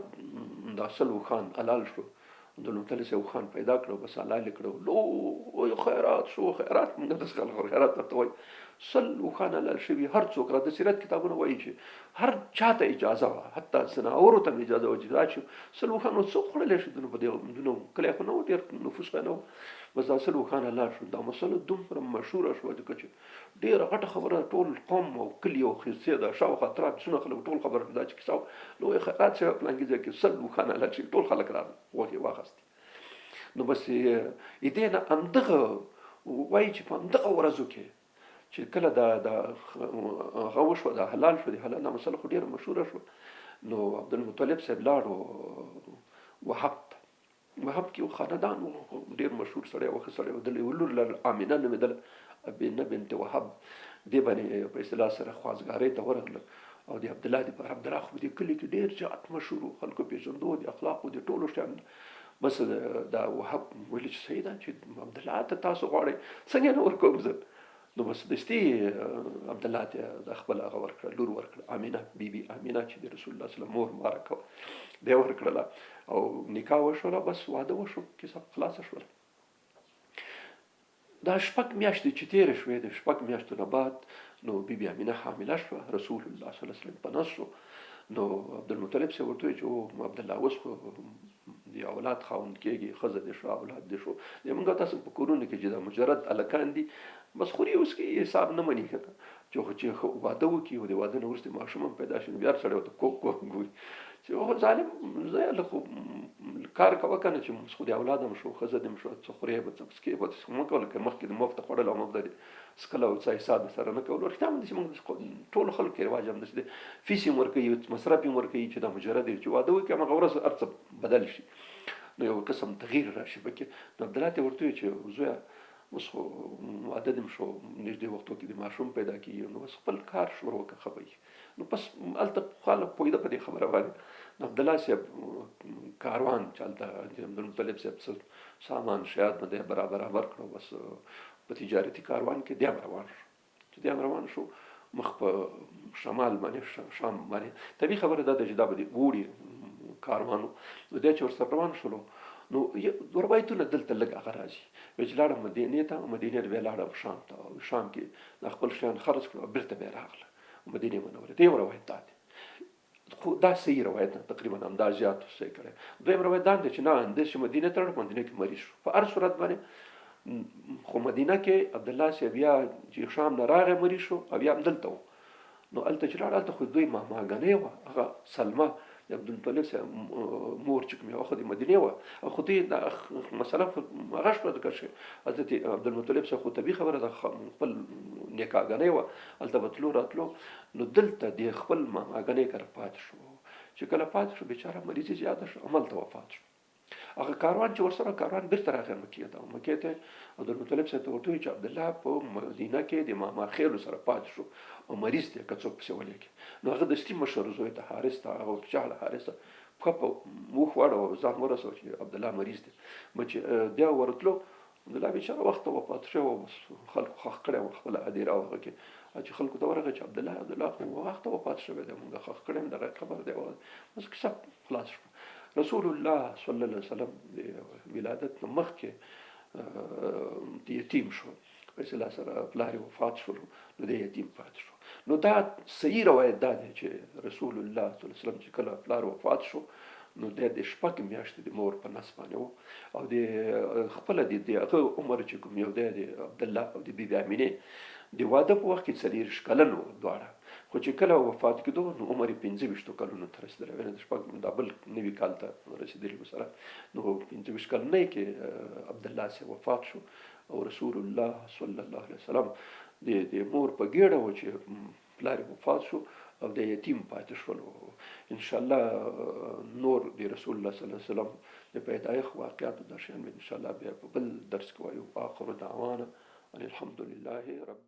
دا 100 اوښان حلال شو. عبدالمطلب صاحب اوښان پیدا کړو، بس حلال یې کړو، لوی خیرات شو، خیرات موږ داسې خلک خیرات ورته وایي. 100 اوښان حلال شوي، هر څوک را د سیرت کتابونه وایي چې هر چا ته اجازه وه، حتی ځناورو ته هم اجازه وه چې دا چې 100 اوښان نو څوک خوړلی شي، دونه په دې دونه کلی خو نه و، ډېر نفوس خو نه و. بس دا 100 اوښان حلال شو. دا مسله دومره مشهوره شوه ځکه چې ډېره غټه خبره، ټول قوم او کلي او خیسې دا شاوخوا اطراف څونه خلک ټول خبر دا چې کیسه وه. لوی خیرات شوی پلانکي ځای کې 100 اوښان حلال شوي، ټول خلک راغلل، غوښې واخیستې. نو بس دې نه همدغه وایي چې په همدغه ورځو کې چې کله دا دا هغه وشوه، دا حلال شو، د حلال دا مسله خو ډېره مشهوره شوه. نو عبدالمطلب صاحب لاړو وهب ته، وهب کې یو خاندان و، ډېر مشهور سړی و، ښه سړی و. دله یوه لور لرله، آمنه نومېدله، آمنه بنت وهب. دې باندې په اصطلاح سره خواستګارۍ ته ورغله او د عبدالله دپاره، عبدالله خو په دې کلي کې ډېر زیات مشهور و، خلکو پېژندو، د اخلاقو د ټولو شیانو. بس دا وهب ویل چې صحیح ده چې عبدالله ته تاسو غواړئ، څنګه نه ورکوم زه. نو بس دستي عبدالله ته د خپل هغه ورکړه، لور ورکړه، آمنه بی بی آمنه چې د رسول الله صلی الله علیه وسلم مور مبارکه وه، دی ورکړله او نکاح وشوله. بس واده وشو، کیسه خلاصه شوله. دا 6 میاشتې چې تېرې شوې، د 6 میاشتو نه بعد نو بی بی آمنه حامله شوه، رسول الله صلی الله علیه وسلم په نس شو. نو عبدالمطلب صاحب ورته وویل چې او عبدالله اوس خو د اولاد خاوند کېږي، ښځه دې شوه، اولاد دې شو. د موږ تاسو په کورونو کې چې دا مجرد هلکان دي، بس خوري اوس کې حساب نه مني که نه، چې خو چې واده وکړي او د واده نه وروسته ماشوم هم پیدا شي، نو بیا سړی ورته کوک کوک ګوري چې خو ظالم زه هلک خو کار کوه که نه، چې اوس خو د اولاد هم شو، ښځه دې هم شوه، څه خورې به، څه څکې به، څه مه کوه، لکه مخکې د مفته خوړل او مفته دې څکل او څه حساب یې سره نه کولو. رښتیا هم داسې موږ ټولو خلکو کې رواج هم داسې دی، فیس یې هم ورکوي، مصرف یې هم ورکوي، چې دا مجرد دی چې واده وکړي هماغه ورځ هر څه بدل شي، نو یو قسم تغییر راشي پکې. نو عبدالله ته یې ورته وویل چې زویه اوس خو واده دې هم شو، نږدې وختو کې د ماشوم پیدا کېږي، نو بس خپل کار شروع وکړه، ښه به وي. نو پس هلته خلک پوهېده په دې خبره باندې. نو عبدالله صاحب کاروان چې هلته د عبدالمطلب صاحب څه سامان شیان به دی برابر کړو، بس په تجارتي کاروان کې دی هم روان شو. چې دی هم روان شو مخ په شمال باندې، شام باندې. طبیعي خبره دا ده چې دا به د اوړي کاروان و. نو دی چې ورسره روان شولو، نو روایتونه دلته لږ هغه راځي، وایي چې لاړم مدینې ته، مدینې ته بیا لاړم شام ته، او شام کې دا خپل شیان خرڅ کړو او بېرته بیا راغله مدینې منورې ته. یو روایت دا دی، خو دا صحیح روایت نه، تقریبا همدا زیات صحیح کړی. دویم روایت دا دی چې نه، دی چې مدینې ته لاړ، مدینه کې مریض شو. په هر صورت باندې خو مدینه کې عبدالله صاحب یا چې شام نه راغی مریض شو او یا هم دلته و. نو هلته چې لاړ، هلته خو دوی ماماګنۍ وه، هغه سلمه د عبدالمطلب صاحب مور چې کوم یوه خو د مدینې وه، او خو دوی دا مسله خو هغه شوه، ځکه چې حضرت عبدالمطلب صاحب خو طبیعي خبره ده، خپل نیکاګنۍ وه، هلته به تلو راتلو. نو دلته د خپل ماماګنۍ کره پاتې شو. چې کله پاتې شو، بیچاره مریضي زیاته شو، هملته وفات شو. هغه کاروان چې ورسره، کاروان بیرته راغی مکې ته، مکې ته عبدالمطلب صاحب ته ورته وویل چې عبدالله په مدینه کې د ماما خېلو سره پاتې شو او مریض دی، که څوک پسې ولېږي. نو هغه دستي مشر زوی ته، حارث ته، هغه ورته چاړه حارث ته پښه په اوښ واړوه، ځان ورسوه چې عبدالله مریض دی. چې بیا ورتلو، عبدالله بیچاره وخت وفات شوی و، بس خلکو ښخ کړی و خپله هدیره او هغه کې. چې خلکو ته ورغی چې عبدالله، عبدالله خو وخت وفات شوی دی، مونږ ښخ کړی دغه قبر دی، بس کیسه خلاص شوه. رسول الله صلی الله علیه وسلم د ولادت نه مخکې یتیم شو، په اصطلاح سره پلار یې وفات شو، نو دی یتیم پاتې شو. نو دا صحیح روایت دا دی چې رسول الله صلی الله علیه وسلم چې کله پلار وفات شو، نو دی د 6 میاشتې د مور په نس باندې و، او د خپله د هغه عمر چې کوم یو دی، د عبدالله او د بي بي امینې د واده په وخت کې 24 کلن و دواړه، خو چې کله وفات کېدو نو عمر یې 25 کلونو ته رسېدلی و، یعنې د شپږ دا بل نوي کال ته رسېدلي و سره. نو 25 کلنۍ کې عبدالله سي وفات شو، او رسول الله صلی الله علیه وسلم د مور په ګېډه و چې پلار یې وفات شو او د یتیم پاتې شولو. ان شاء الله نور د رسول الله صلی الله علیه وسلم د پیدایښت واقعاتو دا شیان به ان شاء الله بیا په بل درس کې وایو. آخر دعوانا ان الحمد لله رب.